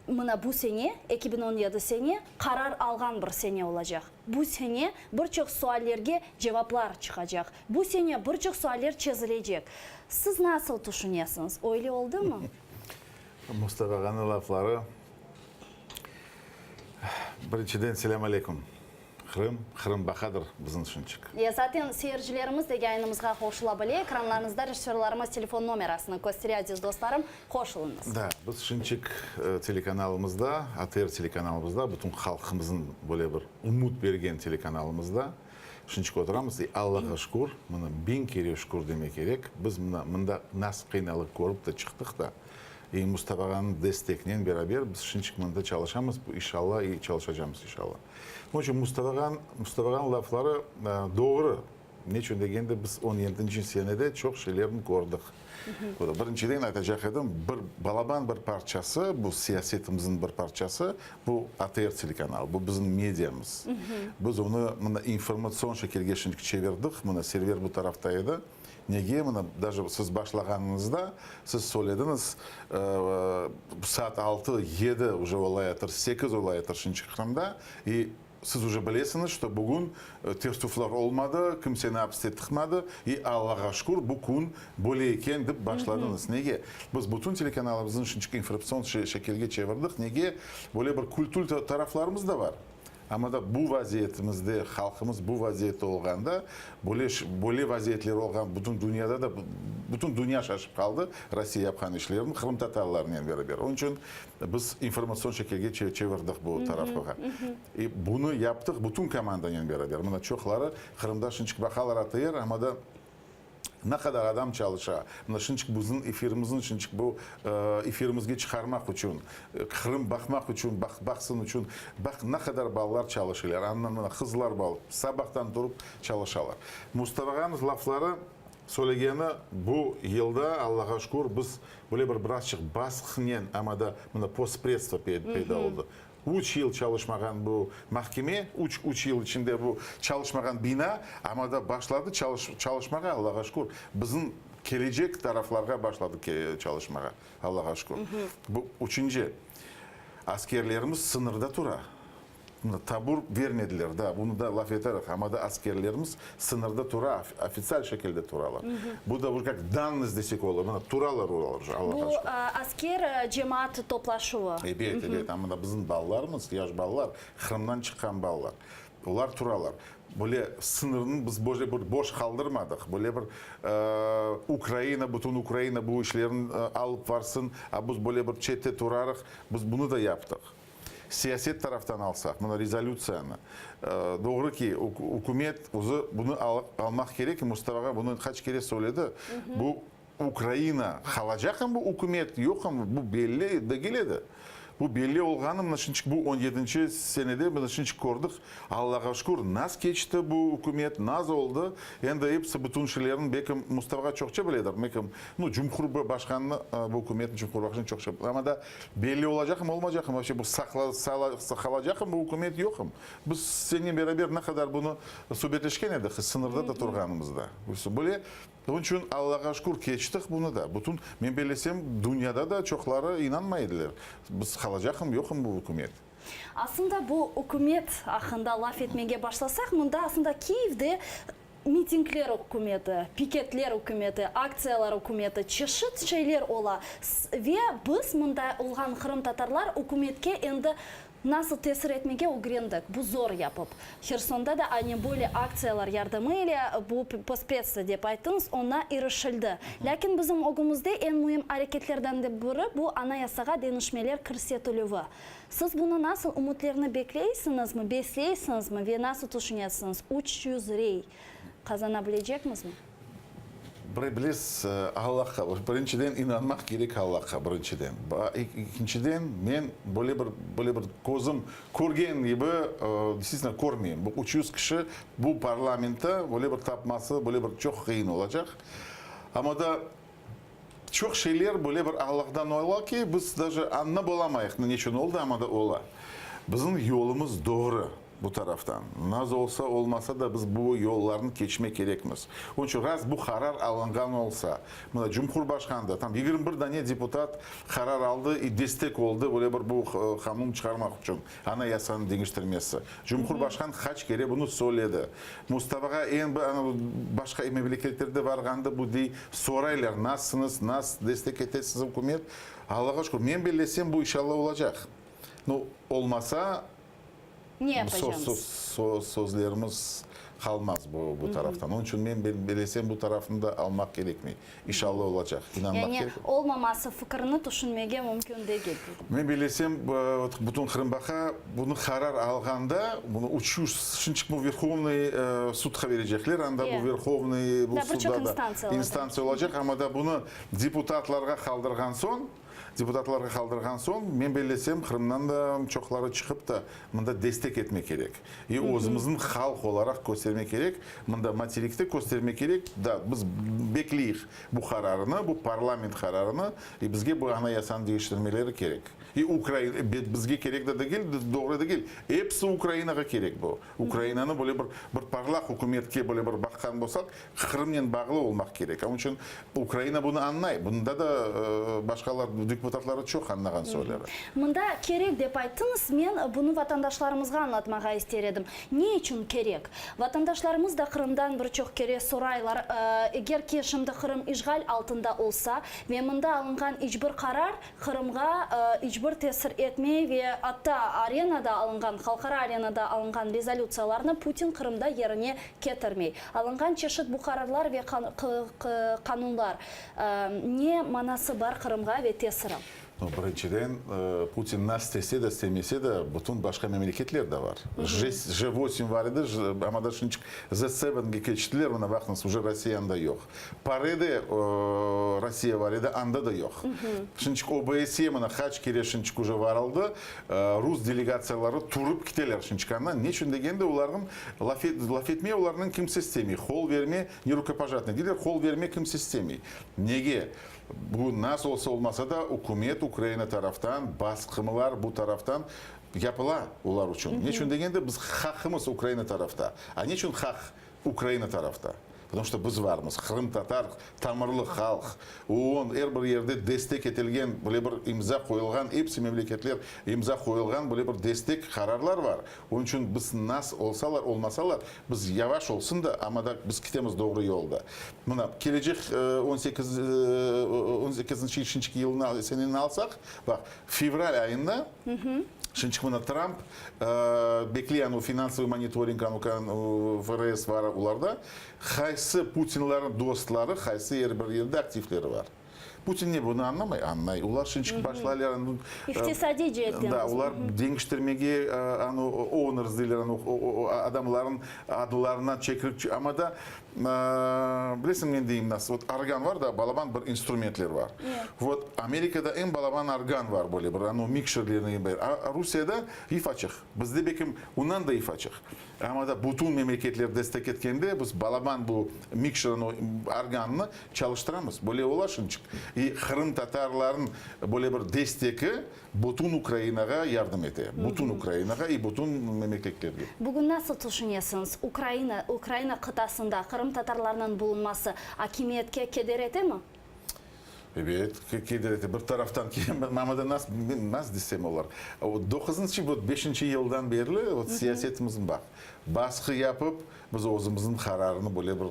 mına bu sene, 2017 sene, qarar alğan bir sene olacaq. Bu sene bir çoq suallerge cevaplar çıqacaq. Bu sene bir çoq sualler çezilecek. Siz nasıl tüşünesiñiz, öyle oldımı? Mustafa ağanıñ lafları, Birinciden, selâm aleyküm, Qırım, Qırım bahadır bizim şunçik. E, zaten seyircilerimiz de yayınımızğa qoşula bile. Ekranlarınızda rejissörlarımız telefon nomerasını köstere, aziz dostlarım, qoşuluñız. Da, biz şunçik telekanalımızda, ATR telekanalımızda, bütün halqımıznıñ böyle bir ümüt bergen telekanalımızda şunçik oturamız. E, Allağa şükür, mına biñ kere şükür demek kerek, biz mına mında nasıl qıynalıq körip de çıqtıq da, İ Mustafa ağanıñ desteknen beraber biz şinçik mında çalışamız, bu inşalla, i çalışacamız inşalla. Onıñ içün Mustafa ağan, Mustafa ağanıñ lafları doğru. Neçün degende biz on yedinci senede çoq şeylerni kördik. Birinciden aytacaq edim, bir balaban bir parçası, bu siyasetimizniñ bir parçası, bu ATR telekanalı, bu bizim mediamız. Biz onı mında informatsion şekilge şinçik çevirdik, mına Server bu tarafta edi. Nege mına daje siz başlağanıñızda siz söylediñiz, saat altı, yedi uje olayatır, sekiz olayatır şimdiki Qırımda, i siz uje bilesiñiz, şto bugün tertüfler olmadı, kimseni apiste tıqmadı, i Allağa şükür bu kün böyle eken dep başladıñız. Nege? Biz bütün telekanalımıznı şimdiki informatsion şekilge çevirdik. Nege? Böyle bir kültür taraflarımız da bar. Amma da bu vaziyetimizde, halqımız bu vaziyette olğanda, böyle böyle vaziyetler olğan bütün dünyada da, bütün dünya şaşıp qaldı Rossiya yapqan işlerini qırımtatarlarnen beraber. Onıñ içün biz informatsion şekilge çevirdik bu tarafığa. E, bunı yaptıq bütün komandanen beraber. Mına çoqları Qırımda şınçıq baqalar ATR, amma da Ne qadar adam çalışa. Mına şınçıq bizim efirimizniñ şınçıq bu efirimizge çıqarmaq içün, Qırım baqmaq içün, baqsın içün, baq ne qadar balalar çalışırlar. Andan mına qızlar bal, sabahtan turıp çalışalar. Mustafa ağanıñ lafları söylegeni bu yılda, Allağa şükür, biz böyle bir birazçıq basqınen, amma da mına postpredstvo peyda oldı. Üç yıl çalışmağan bu mahkeme, üç, üç yıl içinde bu çalışmağan bina, amma da başladı çalışmağa, Allağa şükür. Bizim kelecek taraflarğa başladı çalışmağa, Allağa şükür. Bu üçünci, askerlerimiz sıñırda tura. Tabur bermediler daa, bunı da laf eterik, amma da askerlerimiz sıñırda tura, ofitsial şekilde turalar. Bu da bir kak dannost desek olur, mına turalar olar, Allağa şükür. Bu asker cemaat toplaşuvı. Ebet, ebet, amma da bizim balalarımız, yaş balalar, Qırımdan çıqqan balalar. Olar turalar. Böyle sıñırnı biz böyle bir boş qaldırmadıq. Böyle bir Ukraina, bütün Ukraina bu işlerni alıp varsın, a biz böyle bir çette turarıq, biz bunı da yaptıq. Siyaset taraftan alsaq, mına rezolütsiyanı, doğru ki, ükümet özü bunı almaq kerek, Mustafa ağa bunı qaç kere söyledi, bu Ukraina qalacaqmı bu ükümet, yoqmı, bu belli degil edi. Bu belli olğanı mına şinçik bu on yedinci senede mına şinçik kördik. Allağa şükür, naz keçti bu ükümet, naz oldı. Endi episi bütün şeylerni belki Mustafa ağa çoqça biledir, belki, nu, cumhur başqanını, bu ükümetniñ cumhur başqanı çoqça, amma da belli olacaqmı, olmaycaqmı, вообще bu qalacaqmı bu ükümet, yoqmı? Biz sennen beraber ne qadar bunı subetleşken edik, sıñırda da turğanımızda. Böyle Onıñ içün, Allağa şükür, keçtik bunı da. Bütün, men bellesem, dünyada da çoqları inanmay ediler, biz qalacaqmı, yoqmı bu ükümet. Aslında bu ükümet aqqında laf etmege başlasaq, mında aslında Kiyevde mitingler ükümeti, piketler ükümeti, aktsiyalar ükümeti, çeşit şeyler ola. Ve biz, mında olğan qırımtatarlar, ükümetke endi Nasıl tesir etmege ögrendik, bu zor yapıp. Hersonda da aynı böyle aktsiyalar yardımı ile, bu postpredstvo dep ayttıñız, oña irişildi. Lâkin bizim ögümizde eñ müim areketlerden de biri, bu Anayasağa deñişmeler kirsetilüvi. Siz bunı nasıl ümütlerni bekleysiñizmi, besleysiñizmi ve nasıl tüşünesiñiz, 300 rey qazana bilecekmizmi? Bir bilesiz, Allahqa, birinciden inanmaq kerek Allahqa, birinciden. Ekinciden, men böyle bir, böyle bir közüm körgen kibi, действительно, körmeyim. Bu 300 kişi bu parlamentte böyle bir tapması, böyle bir çoq qıyın olacaq. Amma da çoq şeyler böyle bir Allahdan ola ki, biz daje añlap olamayıq, ne içün oldı, amma da ola. Bizim yolumız doğru. Bu taraftan, naz olsa, olmasa da biz bu yollarnı keçmek kerekmiz. Onıñ içün raz bu qarar alınğan olsa, mına Cumhurbaşqanı da, tam 21 dane deputat qarar aldı i destek oldı böyle bir bu qanun çıqarmaq içün, Anayasanı deñiştirmesi. Cumhurbaşqan qaç kere bunı söyledi. Mustafağa eñ bir ana başqa memleketlerde varğanda bu dey, soraylar, nasılsıñız, nas destek etesiz ükümet? Allağa şükür, men bellesem bu inşallah olacaq. Nu, olmasa, Ne yapacamız? Sözlerimiz qalmaz bu taraftan. Onıñ içün men bilesem, bu tarafını da almaq kerekmey. İnşallah olacaq. İnanmaq Yani kerek. olmaması fikirini tüşünmege mümkün degil, dedim. Men bilesem, bütün Qırım baqa, bunı qarar alğanda, bunı 300, şimdiki bu Verhovnıy sudqa berecekler, anda bu Verhovnıy bu sudda da instantsiya olacaq, amma da bunı deputatlarğa qaldırğan soñ, Deputatlarğa qaldırğan soñ, men bellesem, Qırımdan da çoqları çıqıp da mında destek etmek kerek. İ özümizniñ halq olaraq köstermek kerek, mında materikte köstermek kerek, da, biz bekleyik bu qararını, bu parlament qararını, i bizge bu Anayasanı deñiştirmeleri kerek. İ Ukraina, bizge kerek de degil, doğru degil, episi Ukrainağa kerek bu. Ukrainanı böyle bir, bir parlaq ükümetke böyle bir baqqan bolsaq, Qırımnen bağlı olmaq kerek. Onıñ içün Ukraina bunı añlay. Bunda da başqalar, deputatları çoq añlağan söyleri. Mında kerek dep ayttıñız, men bunı vatandaşlarımızğa añlatmağa ister edim. Ne içün kerek? Vatandaşlarımız da Qırımdan bir çoq kere soraylar, eger ki şimdi Qırım işğal altında olsa ve mında alınğan iç bir qarar Qırımğa iç bir tesir etmey ve atta arenada alınğan, halqara arenada alınğan rezolütsiyalarnı Putin Qırımda yerine ketirmey. Alınğan çeşit bu qararlar ve qanunlar ne manası bar Qırımğa ve tesiri? Birinciden, Putin na istese de, istemese de, bütün başqa memleketler de bar. J vosem bar edi, amma da şimdi Z sevenge keçtiler, mına baqıñız, uje Rossiya anda yoq. PAREde Rossiya bar edi, anda da yoq. Şimdiki OBSE mına qaç kere şimdiki uje varıldı, rus delegatsiyaları turıp kiteler şimdiki andan. Neçün degende, olarnıñ laf etmeye olarnıñ kimse istemey, qol verme, ne rukopojatnıy deyler, qol verme kimse istemey. Nege? Bu nasıl olsa olmasa da, ükümet Ukraina taraftan basqımlar bu taraftan yapıla olar içün. Neçün degende, biz haqımız Ukraina tarafta. A neçün haq Ukraina tarafta? Потому что biz varmız, qırımtatar tamırlı halq, OON, er bir yerde destek etilgen, böyle bir imza qoyulğan, episi memleketler imza qoyulğan böyle bir destek qararlar var. Onıñ içün biz nas olsalar, olmasalar, biz yavaş olsun da, amma da biz ketemiz doğru yolda. Mına, kelecek on sekiz, on sekizinci işinci yılnı, seneni alsaq, baq, fevral ayında, Şimdiki mına Tramp bekley anu finansovıy monitoring anu FRS var olarda, qaysı Putinlarnıñ dostları, qaysı er bir yerde aktivleri bar. Putin ne bunı añlamay? Añlay. Olar şimdiki başlaylar anu İqtisadiy ceetten. Da, olar deñiştirmege anu owners deyler anu adamlarnıñ adlarına çekirip, amma da Bilesiñ, men deyim nasıl, vot organ var da, balaban bir instrumentler var. Vot Amerikada eñ balaban organ var böyle bir, anau mikşerlerni, a Rusiyada ifaçıq. Bizde belkim ondan da ifaçıq. Amma da bütün memleketler destek etkende biz balaban bu mikşer, anau organnı çalıştıramız. Böyle ola şimçik. İ qırımtatarların böyle bir desteki Bütün Ukrainağa yardım ete. Bütün Ukrainağa i bütün memleketlerge. Bugün nasıl tüşünesiñiz, Ukraina, Ukraina qıtasında qırımtatarlarnıñ bulunması akimiyetke keder etemi? Ebet, keder ete. Bir taraftan, mamada nas, nas desem olar, doquzıncı, vot beşinci yıldan berli vot siyasetimizin baq, basqı yapıp, Biz özümizniñ qararını böyle bir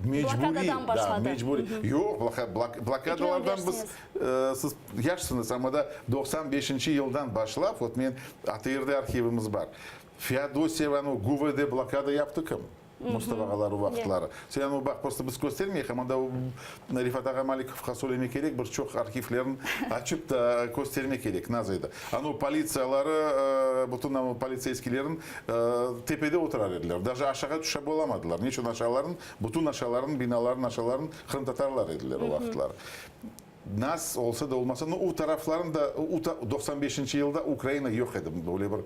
mecburiy, Blokadadan da, başladı. mecburiy. Yoq, blokadalardan biz, siz yaşsıñız, amma da 95-nci yıldan başlap, vot men ATRde arhivimiz bar. Feodosiyevanı GUVD blokada yaptı kim? Mustafa ağalar o vaqıtları. Sen onı baq, prosto biz köstermeyik, amma da Refat ağa Malikovqa söylemek kerek, bir çoq arhivlerin açıp da köstermek kerek, naz edi. Anau politsiyaları, bütün anau politseyskiylerin Tepede oturar ediler. Daje aşağa tüşe bolamadılar. Neçün aşağıların, bütün aşağıların, binaların aşağıların qırımtatarlar ediler o vaqıtları. Nas olsa da olmasa, no, u tarafların da, u 95-nci yılda Ukraina yoq edi. Böyle bir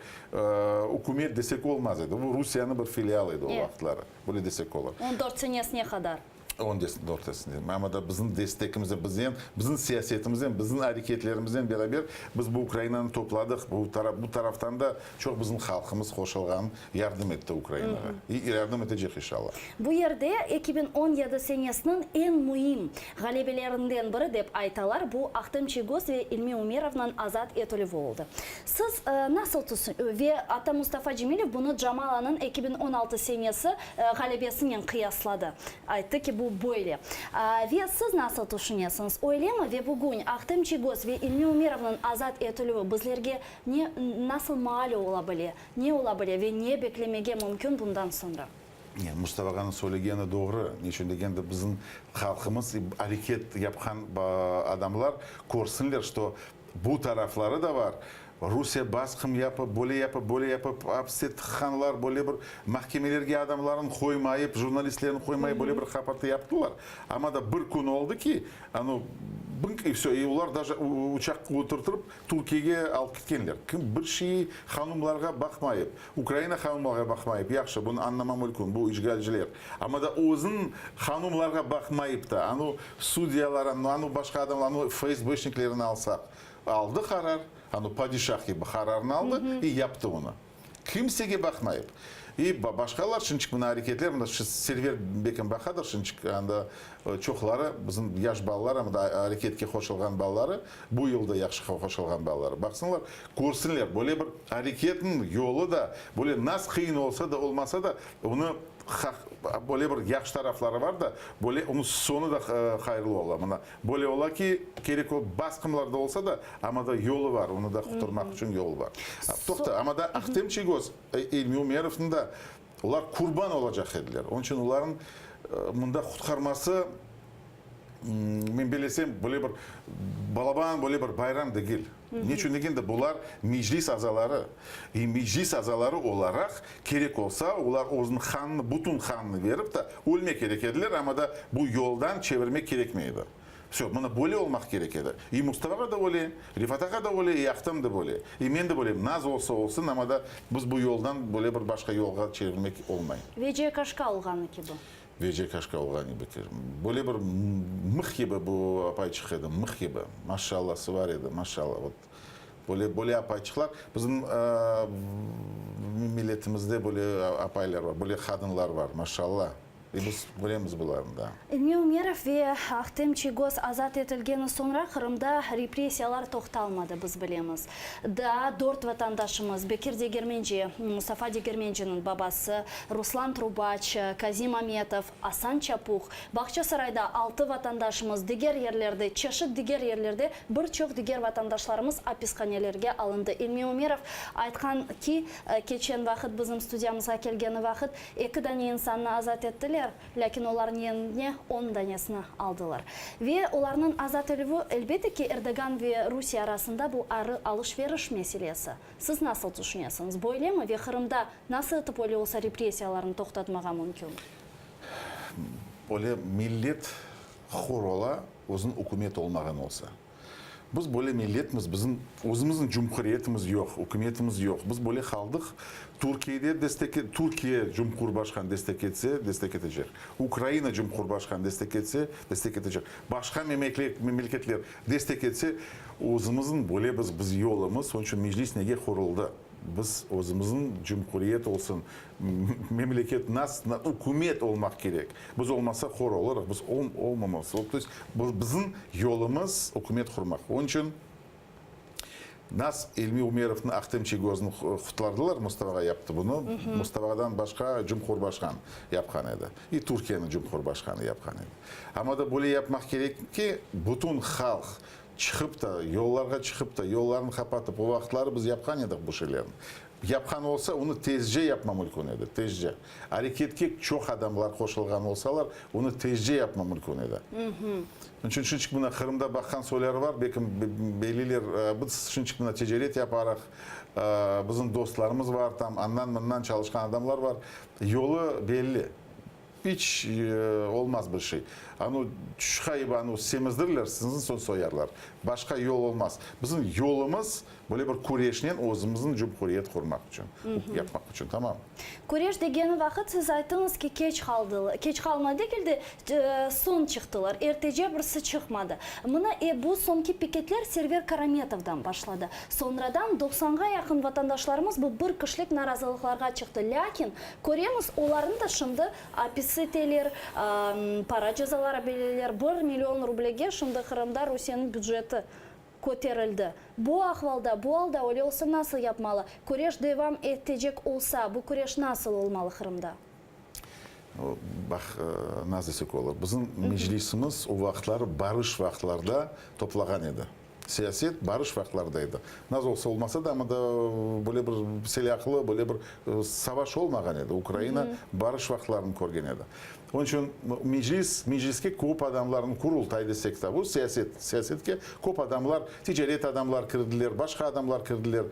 ükümet desek olmaz edi. Bu Rusiyanıñ bir filialı edi o vaqıtları. Böyle desek olur. On dört senesine qadar. On dörtesinde. Amma da bizim destekimizden, bizden, bizim siyasetimizden, bizim areketlerimizden beraber biz bu Ukrainanı topladıq. Bu taraf, bu taraftan da çoq bizim halqımız qoşulğan, yardım etti Ukrainağa. İ yardım etecek inşallah. Bu yerde 2017 senesiniñ eñ müim ğalebelerinden biri dep aytalar, bu Ahtem Çiygoz ve İlmi Umerovnıñ azat etilüvi oldı. Siz nasıl tüsün, ve atta Mustafa Cemilev bunı Camalanıñ 2016 senesi ğalebesinen qıyasladı, ayttı ki, bu böyle. Ve siz nasıl tüşünesiñiz, öylemi? Ve bugün Ahtem Çiygoz ve İlmi Umerovnıñ azat etilüvi bizlerge ne, nasıl maal ola bile, ne ola bile ve ne beklemege mümkün bundan soñra? Mustafa ağanıñ söylegeni doğru. Neçün degende, bizim halqımız, areket yapqan adamlar körsinler, şto Bu tarafları da bar. Rusiye basqım yapıp, böyle yapıp, böyle yapıp, apiste tıqqanlar, böyle bir mahkemelerge adamların qoymayıp, jurnalistlerni qoymayıp, böyle bir qapatı yaptılar. Amma da bir kün oldı ki, anu, bınk i vsö, i olar daje uçaqqa oturtırıp, Türkiyege alıp ketkenler. Kim bir şeyi hanumlarğa baqmayıp, Ukraina hanumlarğa baqmayıp, yahşı, bunı añlama mülkün, bu işğalciler. Amma da özüniñ hanumlarğa baqmayıp da, anu sudyalar, anu başqa adamlar, anu FSBşniklerini alsaq, aldı qarar, anu padişah kibi qararnı aldı i yaptı onı. Kimsege baqmayıp. İ başqalar şınçıq mına areketler, mına şu Server bekim baqadır şınçıq, anda çoqları bizim yaş balalar, amma da areketke qoşulğan balaları, bu yıl da yahşı qoşulğan balaları, baqsınlar, körsinler, böyle bir areketniñ yolu da, böyle nas qıyın olsa da, olmasa da, onı böyle bir yahşı tarafları var da, böyle onıñ soñu da hayırlı ola. Mına, böyle ola ki, kerek o basqımlar da olsa da, amma da yolu var, onı da qurtarmaq içün yolu bar. Toqta, amma da Ahtem Çiygoz, İlmi Umerovnı da, olar qurban olacaq ediler. Onıñ içün olarnıñ mında qutqarması, Men belesem, böyle bir balaban, böyle bir bayram degil. Neçün degende, bular Meclis azaları. İ Meclis azaları olaraq, kerek olsa, olar özüniñ qanını, bütün qanını berip da, ölmek kerek ediler, amma da bu yoldan çevirmek kerekmey edi. Vsö, mına böyle olmaq kerek edi. İ Mustafağa da öyle, Refat ağa da öyle, i Ahtem de böyle. İ men de böylem. Naz olsa olsun, amma da biz bu yoldan böyle bir başqa yolğa çevirmek olmay. Veciye Kaşka olğanı kibi. Veciye Kaşka olğan kibi. Böyle bir mıh kibi bu apayçıq edi, mıh kibi. Maşallası var edi, maşalla. Vot, böyle, böyle apayçıqlar bizim milletimizde böyle apaylar var, böyle qadınlar var, maşalla. E biz bilemiz bularnı da. İlmi Ümerov ve Ahtem Çiygoz azat etilgeni soñra Qırımda repressiyalar toqtalmadı, biz bilemiz. Daa dört vatandaşımız, Bekir Degermenci, Mustafa Degermenciniñ babası, Ruslan Trubaç, Kazim Ametov, Asan Çapuh, Bağçasarayda altı vatandaşımız, diger yerlerde, çeşit diger yerlerde bir çoq diger vatandaşlarımız apishanelerge alındı. İlmi Ümerov aytqan ki, keçen vaqıt bizim studiyamızğa kelgeni vaqıt, Eki dane insannı azat ettiler, lâkin olarnıñ yerine on danesini aldılar. Ve olarnıñ azat elüvi, elbette ki, Erdoğan ve Rusiye arasında bu alış-veriş meselesi. Siz nasıl tüşünesiñiz, böylemi ve Qırımda nasıl etip öyle olsa repressiyalarnı toqtatmağa mümkün? Böyle millet hor ola, özüniñ ükümeti olmağan olsa. Biz böyle milletmiz, bizim özümizniñ cumhuriyetimiz yoq, ükümetimiz yoq. Biz böyle qaldıq. Türkiyede destek, Türkiye cumhurbaşqanı destek etse, destek etecek. Ukraina cumhurbaşqanı destek etse, destek etecek. Başqa memleketler destek etse, özümizniñ böyle biz, biz yolumız, onıñ içün Meclis nege quruldı? Biz özümizniñ cumhuriyet olsun, memleket nas, ükümet olmaq kerek. Biz olmasa hor olurıq, biz olmamamız. To est, bizim yolumız ükümet qurmaq. Onıñ içün nas İlmi Umerovnı, Ahtem Çiygoznı qutlardılar, Mustafa ağa yaptı bunı. Mustafa ağadan başqa cumhurbaşqan yapqan edi. İ Türkiyeniñ cumhurbaşqanı yapqan edi. Amma da böyle yapmaq kerek ki, bütün halq Çıqıp da, yollarğa çıqıp da, yollarnı qapatıp, o vaqıtları biz yapqan edik bu şeylerni. Yapqan olsa, onı tezce yapma mülkün edi, tezce. Areketke çoq adamlar qoşulğan olsalar, onı tezce yapma mülkün edi. Onıñ içün şinçik mına Qırımda baqqan soyları var, belkim beyliler, biz şinçik mına ticaret yaparıq, bizim dostlarımız var tam, andan-mından çalışqan adamlar var, yolu belli. İç olmaz bir şey. Anu şayıp anu semizdirler, sizni soñ soyarlar. Başqa yol olmaz. Bizim yolumız böyle bir küreşnen özümüzniñ cumhuriyet qurmaq içün, yapmaq içün, tamam. Küreş degeni vaqıt siz ayttıñız ki, keç qaldılar, keç qalma degil de, soñ çıqtılar, ertece birisi çıqmadı. Mına e bu soñki piketler Server Karametovdan başladı. Soñradan doqsanğa yaqın vatandaşlarımız bu bir kişilik narazılıqlarğa çıqtı. Lâkin Köremiz, olarnı da şimdi apis eteler, para cezaları bereler, bir million rublege şimdi Qırımda Rusiyeniñ büceti köterildi. Bu ahvalda, bu alda öyle olsa nasıl yapmalı? Küreş devam etecek olsa, bu küreş nasıl olmalı Qırımda? Baq, nasıl desek olur, bizim Meclisimiz o vaqıtları barış vaqıtlarda toplağan edi. Siyaset barış vaqıtlarda edi. Naz olsa olmasa da, amma da böyle bir silâhlı, böyle bir savaş olmağan edi. Ukraina barış vaqıtlarını körgen edi. Onıñ içün Meclis, Mecliske köp adamlarnıñ, Qurultay desek ta, bu siyaset, siyasetke köp adamlar, ticaret adamlar kirdiler, başqa adamlar kirdiler.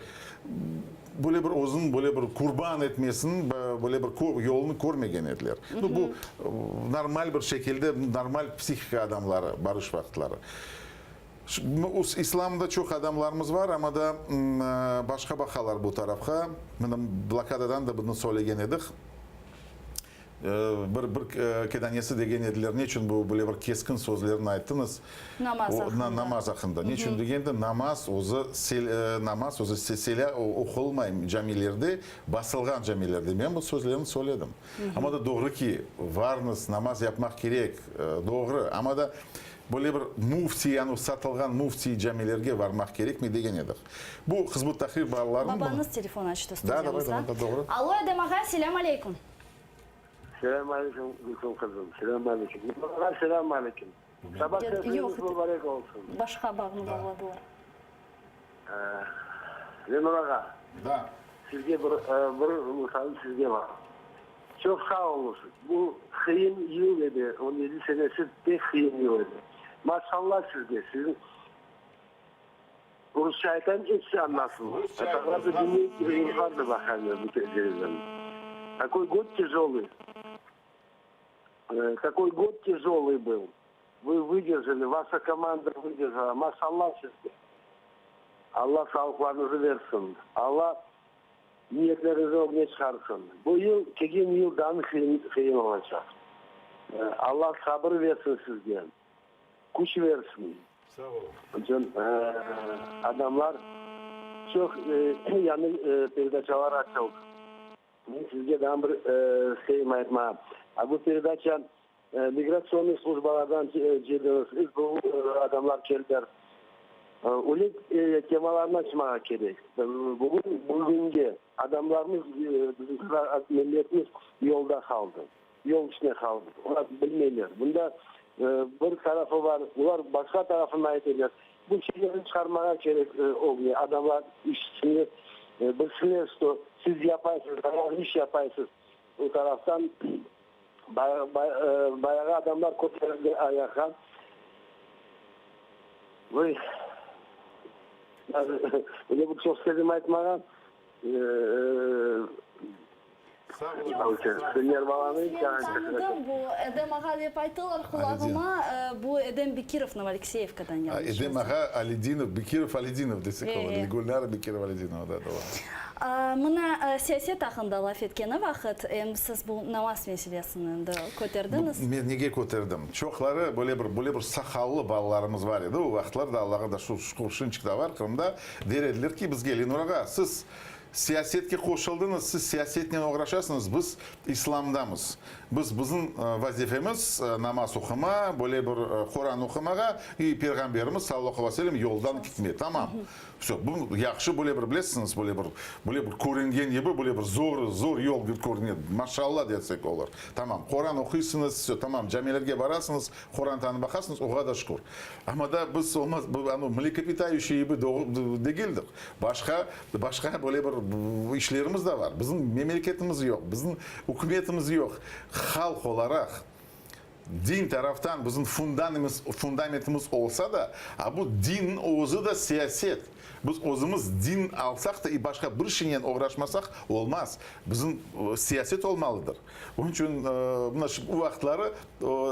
Böyle bir özüniñ böyle bir qurban etmesiniñ böyle bir yolunı körmegen ediler. Bu normal bir şekilde, normal psihika adamları barış vaqıtları. İslamda çoq adamlarımız var, amma da başqa baqalar bu tarafqa. Mına blokadadan da bunı söylegen edik. Bir, bir kedanesi degen ediler, ne içün bu böyle bir keskin sözlerni ayttıñız? Namaz aqqında. Namaz aqqında. Ne içün degende, namaz özü, namaz özü selâ oqulmay camilerde, basılğan camilerde. Men bu sözlerni söyledim. Amma da doğru ki, varnız, namaz yapmaq kerek, doğru. Amma da Böyle bir müfti, yani satılğan müfti camilerge varmaq kerekmey degen edik. Bu Hizb ut-Tahrir balalarınıñ. Babañız telefon açtı Da, da, studiyamızğa. da, doğru. Alo, Edem ağa, selâm aleyküm. Selâm aleyküm, Gülsüm qızım, selâm aleyküm. Nurman ağa, selâm aleyküm. Saba şerifleriñiz mübarek olsun. Başqa bağnı bağladılar. Lenur ağa, Da. sizge bir, bir musalım sizge bar. Çoq sağ oluñız. Bu qıyın yıl edi, 17 senesi pek qıyın yıl edi. Maşallah sizge, siziñ rusça aytayım, episi añlasın. Такой год тяжелый, такой год тяжелый был. Вы выдержали, ваша команда выдержала. Maşallah sizge. Alla sağlıqlarıñızı bersin. Alla Niyetleriñizni ögüne çıqarsın. Bu yıl kelgen yıldan qıyın olacaq. Alla sabır bersin sizge, küç bersin. Sağ olun. Onıçün adamlar çoq yañı peredaçalar açıldı. Men sizge daa bir şeyim aytmağa. A bu peredaça migratsionnıy slujbalardan cıydıñız, SBU adamlar keldiler. Öyle temalarnı açmağa kerek. Bugün, bugünge adamlarımız, bizim milletimiz yolda qaldı, yol içinde qaldı. Olar bilmeyler. Bunda bir tarafı bar, olar başqa tarafını aytalar. Bu şeylerni çıqarmağa kerek ögüne, adamlar işitsinler, bilsinler, çto siz yapaysız, bayağı iş yapaysız. O taraftan bayağı adamlar köterildi ayaqqa. Vıy, öyle bir çoq istedim aytmağa. Men tanıdım, bu Edem ağa dep ayttılar qulağıma, bu Edem Bekirov Novoalekseyevkadan yanlış Edem ağa Alidinov, Bekirov Alidinov desek olur, Gülnara Bekirova Alidinova, da, doğru. Mına siyaset aqqında laf etkeni vaqıt, em siz bu namaz meselesini endi köterdiñiz. Men nege köterdim? Çoqları böyle bir, böyle bir saqallı balalarımız bar edi, o vaqıtlar da Allağa da şükür, şinçik da bar Qırımda, der ediler ki, bizge, Lenur ağa, siz Siyasetke qoşuldıñız, siz siyasetnen oğraşasıñız, biz İslamdamız. Biz, bizim vazifemiz namaz oquma, böyle bir Quran oqumağa i Peyğamberimiz, sallallahu aleyhi ve sellem, yoldan kitme. Tamam. Vsö. Bu yahşı böyle bir, bilesiñiz, böyle bir, böyle bir körüngen kibi, böyle bir zor, zor yol bir körüne, maşalla desek olur. Tamam, Quran oquysıñız, vsö, tamam, camilerge barasıñız, Qorantanı baqasıñız, oğa da şükür. Amma da biz olmaz, bu mlekopitayuşiy kibi degildik. Başqa, başqa böyle bir işlerimiz de bar. Bizim memleketimiz yoq, bizim ükümetimiz yoq. Halq olaraq, din taraftan bizim fundamentimiz olsa da, a bu dinniñ özü de siyaset. Biz özümiz din alsaq da, i başqa bir şeynen oğraşmasaq, olmaz. Bizim siyaset olmalıdır. Onıñ içün mına şu vaqıtları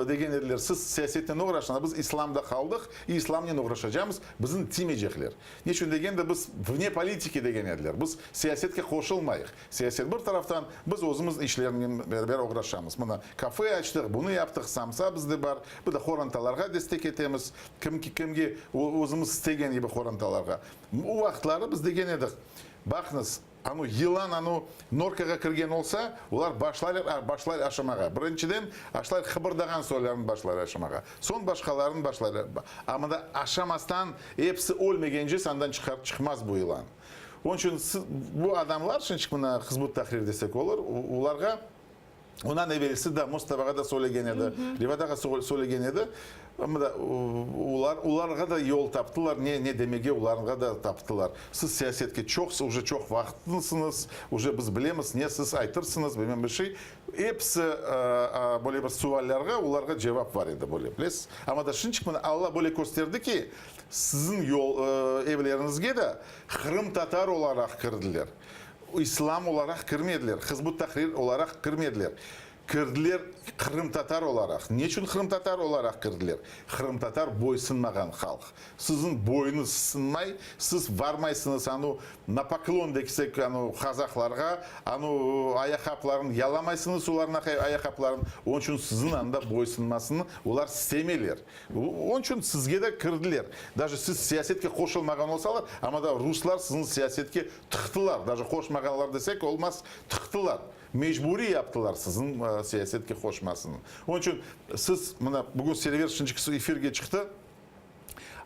degen ediler, siz siyasetnen oğraşıñ, a biz islamda qaldıq, i islamnen oğraşacamız, bizni tiymeycekler. Ne içün degende, biz vne politiki degen ediler, biz siyasetke qoşulmayıq. Siyaset bir taraftan, biz özümiz işlernen beraber oğraşamız. Mına kafe açtıq, bunı yaptıq, samsa bizde bar, bir de qorantalarğa destek etemiz, kimki kimge özümiz istegen kibi qorantalarğa. O vaqıtları biz degen edik, baqıñız, Anu yılan anu norkağa kirgen olsa, olar başlaylar başlay aşamağa. Birinciden aşlay qıbırdağan soylarını başlaylar aşamağa. Soñ başqalarını başlaylar. Amma da aşamastan episi ölmegence sandan çıqar çıqmaz bu yılan. Onıñ içün bu adamlar, şimdiki mına Hizb ut-Tahrir desek olur, olarğa Ondan evelsi da Mustafağa da söylegen edi, Refat ağa söylegen edi. Amma da olar, olarğa da yol taptılar, ne, ne demege olarğa da taptılar. Siz siyasetke çoq, uje çoq vaqıtlısıñız, uje biz bilemiz, ne siz aytırsıñız, bilmem bir şey. Episi böyle bir suallerge olarğa cevap bar edi böyle, bilesiz. Amma da şınçıq mına Alla böyle kösterdi ki, siziñ yol, evleriñizge de qırımtatar olaraq kirdiler. İslam olaraq kirmediler, Hizb ut-Tahrir olaraq kirmediler. Kirdiler qırımtatar olaraq. Ne içün qırımtatar olaraq kirdiler? Qırımtatar boysunmağan halq. Siziñ boyunız sınmay, siz varmaysıñız anu na poklon deksek anu qazaqlarğa, anu ayaqqaplarını yalamaysıñız olarnıñ ayaqqaplarını. Onıñ içün siziñ anda boysunmasını olar istemeyler. Onıñ içün sizge de kirdiler. Daje siz siyasetke qoşulmağan olsalar, amma da ruslar siziñ siyasetke Tıqtılar, daje qoşmağanlar desek olmaz, tıqtılar, mecburiy yaptılar siziñ siyasetke qoşmasını. Onıñ içün siz, mına, bugün Server şimdiki efirge çıqtı,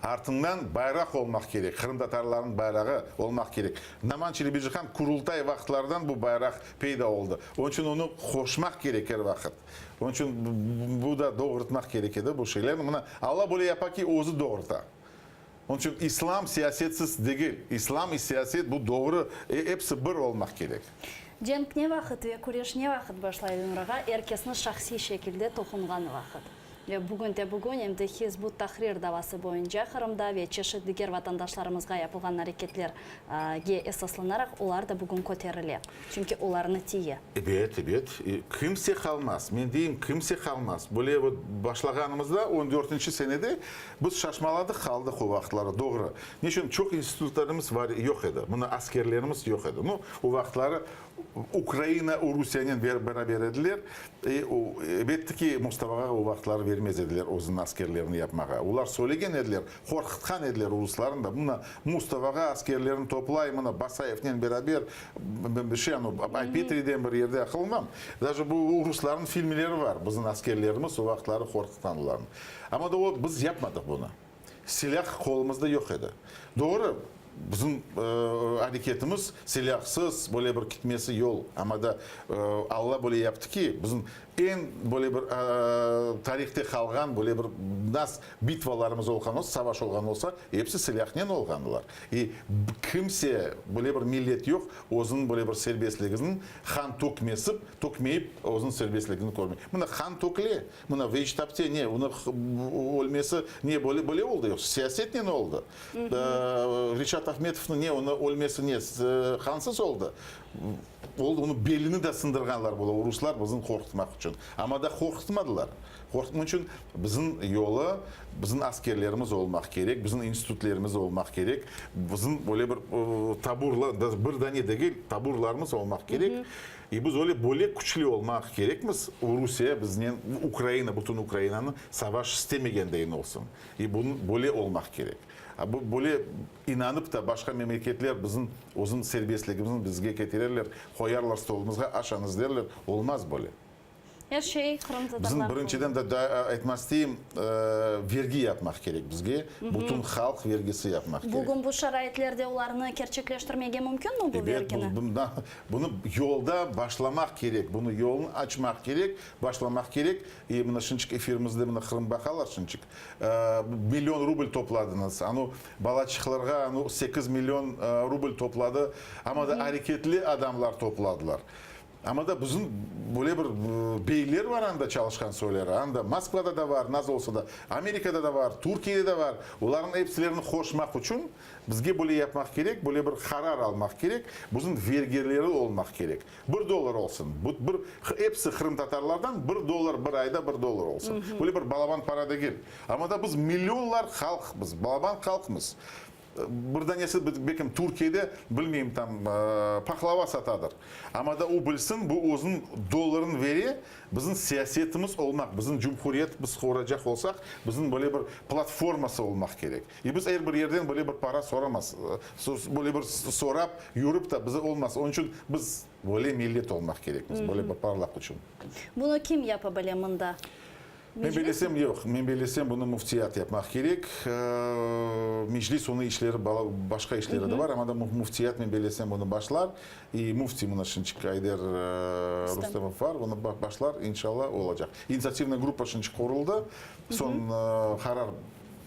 artından bayraq olmaq kerek, qırımtatarlarnıñ bayrağı olmaq kerek. Naman Çelebicihan Qurultay vaqıtlardan bu bayraq peyda oldı. Onıñ içün onı qoşmaq kerek er vaqıt. Onıñ içün bu da doğurtmaq kerek edi bu şeylerni. Mına, Alla böyle yapa ki, özü doğurta. Onıñ içün islam siyasetsiz degil. İslam i siyaset bu doğru, episi bir olmaq kerek. Cenk ne vaqıt ve küreş ne vaqıt başlay Lenur ağa? Er kesni şahsiy şekilde toqunğan vaqıt. Ve bugün te bugün em de Hizb ut-Tahrir davası boyunca Qırımda ve çeşit diger vatandaşlarımızğa yapılğan areketlerge esaslanaraq olar da bugün köterile. Çünki olarnı tiye. Ebet, ebet. Kimse qalmaz. Men deyim, kimse qalmaz. Böyle vot başlağanımızda, on dörtünci senede biz şaşmaladıq, qaldıq o vaqıtları, doğru. Ne içün? Çoq institutlarımız var, yoq edi. Mına askerlerimiz yoq edi. Nu, o vaqıtları Ukraina Rusiyanen beraber ediler. E, o, elbette ki, Mustafağa o vaqıtları. bermez ediler özüniñ askerlerini yapmağa. Olar söylegen ediler, qorqıtqan ediler ruslarnı da, mına Mustovağa askerlerini toplay, mına Basayevnen beraber, bir şey, anu, Ay-Petriden bir yerde aqılımam, daje bu ruslarnıñ filmleri bar, bizim askerlerimiz o vaqıtları qorqıtqanlarını. Amma da o, biz yapmadıq bunı. Silâh qolumızda yoq edi. Doğru, bizim areketimiz silâhsız, böyle bir kitmesi yol, amma da Alla böyle yaptı ki, bizim eñ böyle bir tarihte qalğan böyle bir nas bitvalarımız olğan olsa, savaş olğan olsa, episi silâhnen olğanlar. İ kimse, böyle bir millet yoq, özüniñ böyle bir serbestligini qan tökmesip, tökmeyip özüniñ serbestligini körmey. Mına qan töküle. Mına Veyçtapte ne, onıñ ölmesi ne böyle böyle oldı yoqsa siyasetnen oldı? Reşat Ahmetovnıñ ne, onıñ ölmesi ne, qansız oldı? Oldı, onıñ belini de sındırğanlar böyle ruslar bizni qorqutmaq içün. Amma da qorqutmadılar. Qorqutmaq içün bizim yolu, bizim askerlerimiz olmaq kerek, bizim institutlerimiz olmaq kerek, bizim böyle bir taburlar, bir dane degil, taburlarımız olmaq kerek. İ biz öyle böyle küçlü olmaq kerekmiz, Rusiye biznen, Ukraina, bütün Ukrainanı savaş istemegendeyin olsun. İ bunı böyle olmaq kerek. A bu böyle inanıp da başqa memleketler bizim özüñ serbestligimizni bizge ketirerler, qoyarlar stolumızğa, aşañız derler, olmaz böyle. Er şey qırımtatarlar Bizim birinciden de daa aytmaq isteyim, vergi yapmaq kerek bizge, bütün halq vergisi yapmaq kerek. Bugün bu şaraitlerde olarnı kerçekleştirmege mümkünmi bu vergini? Ebet, bunı yolda başlamaq kerek, bunı yolun açmaq kerek, başlamaq kerek. E, mına şınçık efirimizde mına Qırım baqalar şınçık. Million rubl topladıñız, anu balaçıqlarğa anu 8 million rubl topladı, amma da areketli adamlar topladılar. Amma da bizim böyle bir beyler bar anda çalışqan soyları. Anda Moskvada da bar, naz olsa da, Amerikada da bar, Türkiyede de bar. Olarnıñ epsilerini qoşmaq içün bizge böyle yapmaq kerek, böyle bir qarar almaq kerek, bizim vergileri olmaq kerek. Bir dollar olsun, bu bir episi qırımtatarlardan bir dollar bir ayda bir dollar olsun. Böyle bir balaban para degil. Amma da biz millionlar halqmız, balaban halqmız. Bir danesi belkim Türkiyede, bilmeyim, tam pahlava satadır. Amma da o bilsin, bu özüniñ dollarını vere, bizim siyasetimiz olmaq, bizim cumhuriyet biz quracaq olsaq, bizim böyle bir platforması olmaq kerek. E biz er bir yerden böyle bir para soramaz, böyle bir sorap yürip de bize olmaz. Onıñ içün biz böyle millet olmaq kerekmiz, böyle bir parlaq içün. Bunı kim yapa bile mında? Men belesem, yoq. Men belesem, bunı müftiyat yapmaq kerek. Meclis, onıñ işleri, başqa işleri de bar, amma da müftiyat, men belesem, bunı başlar. İ müfti mına şınçık Ayder Rustemov bar, bunı başlar, inşalla, olacaq. İnitsiativnaya gruppa şınçık quruldı. Soñ qarar,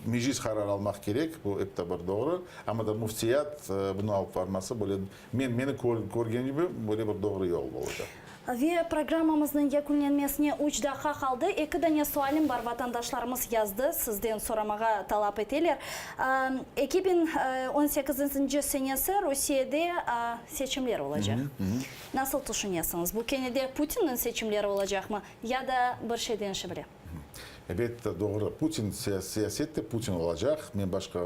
meclis qarar almaq kerek, bu ep de bir doğru. Amma da müftiyat bunı alıp barması, böyle, men, meni körgen kibi, böyle bir doğru yol olacaq. Ve programmamıznıñ yekünlenmesine üç daqqa qaldı. Eki dane sualim bar, vatandaşlarımız yazdı, sizden soramağa talap eteler. 2018 senesi Rusiyede seçimler olacaq. Nasıl tüşünesiñiz, bu kene de Putinniñ seçimleri olacaqmı ya da bir şey deñişe bile? Elbette, doğru. Putin siyasette Putin olacaq. Men başqa,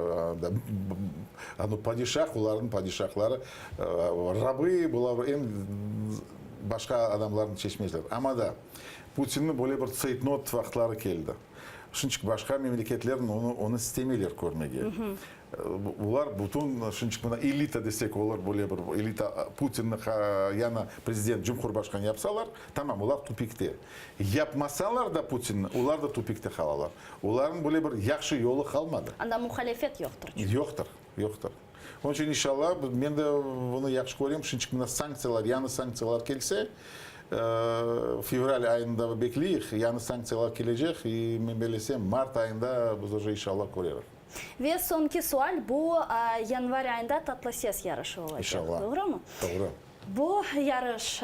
anu padişah, olarnıñ padişahları, rabı, bular eñ başqa adamlarnı çeşmezler. Amma da Putinniñ böyle bir tseytnot vaqıtları keldi. Şunçik başqa memleketlerniñ onı onı istemeyler körmege. Bular bütün, şunçik mına elita desek olur, böyle bir elita Putinni yañı prezident, cumhurbaşqanı yapsalar, tamam, olar tupikte. Yapmasalar da Putinni, olar da tupikte qalalar. Olarnıñ böyle bir yahşı yolu qalmadı. Anda muhalefet yoqtır çünki. Yoqtır, yoqtır. Onıñ içün inşallah, men de bunı yahşı körem, şunçik mına sanktsiyalar, yañı sanktsiyalar kelse, fevral ayında bekleyik, yañı sanktsiyalar kelecek, i men bellesem, mart ayında biz uje inşallah körerik. Ve soñki sual, bu yanvar ayında Tatlı ses yarışı olacaq, İnşallah. Doğrumı? Doğru. Bu yarış,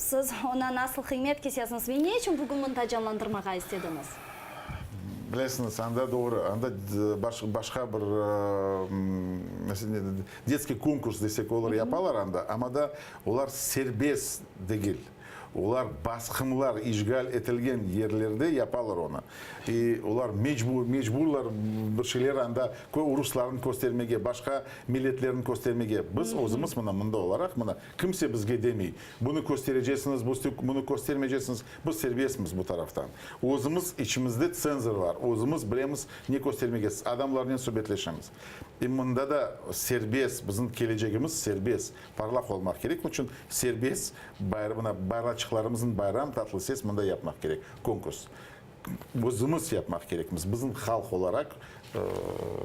siz oña nasıl qıymet kesesiñiz ve ne içün bugün mında canlandırmağa istediñiz? Bilesiñiz, anda doğru, anda başqa bir, detskiy konkurs desek olur, yapalar anda, amma da olar serbest degil. Olar basqınlar, işğal etilgen yerlerde yapalar onı. İ olar mecbur, mecburlar bir şeyler anda ruslarnı köstermege, başqa milletlerni köstermege. Biz özümiz mına mında olaraq, mına kimse bizge demey, bunı kösterecesiñiz, bunı köstermeycesiñiz. Biz serbestmiz bu taraftan. Özümiz içimizde tsenzor bar, özümiz bilemiz ne köstermege, adamlarnen subetleşemiz. İ mında da serbest, bizim kelecegimiz serbest, parlaq olmaq kerek. Onıñ içün serbest bayram, mına balaçıqlarımıznıñ bayram tatlı ses mında yapmaq kerek, konkurs. Özümiz yapmaq kerekmiz, bizim halq olaraq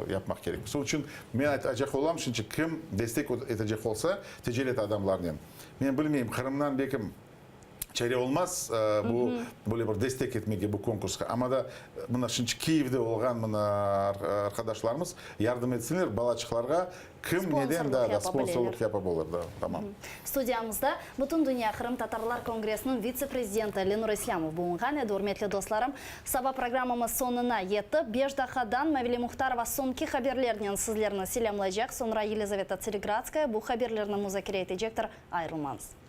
yapmaq kerekmiz. Onıñ içün men aytacaq olam, şimdi kim destek etecek olsa, ticaret adamlarnen. Men bilmeyim, Qırımdan belkim çare olmaz bu böyle bir destek etmege bu konkursqa, amma da mına şimdi Kiyevde olğan mına arqadaşlarımız yardım etsinler balaçıqlarğa, kim neden da da sponsorlıq yapa bilir, da, tamam. Studiyamızda Bütündünya qırımtatarlar kongressiniñ vitse-prezidenti Lenur İslâmov bulunğan edi. Ürmetli dostlarım, saba programmamız soñuna yetti. Beş daqqadan Mavile Muhtarova soñki haberlernen sizlerni selâmlaycaq, soñra Yelizaveta Tseregradskaya bu haberlerni muzakere etecektir. Ayırılmañız.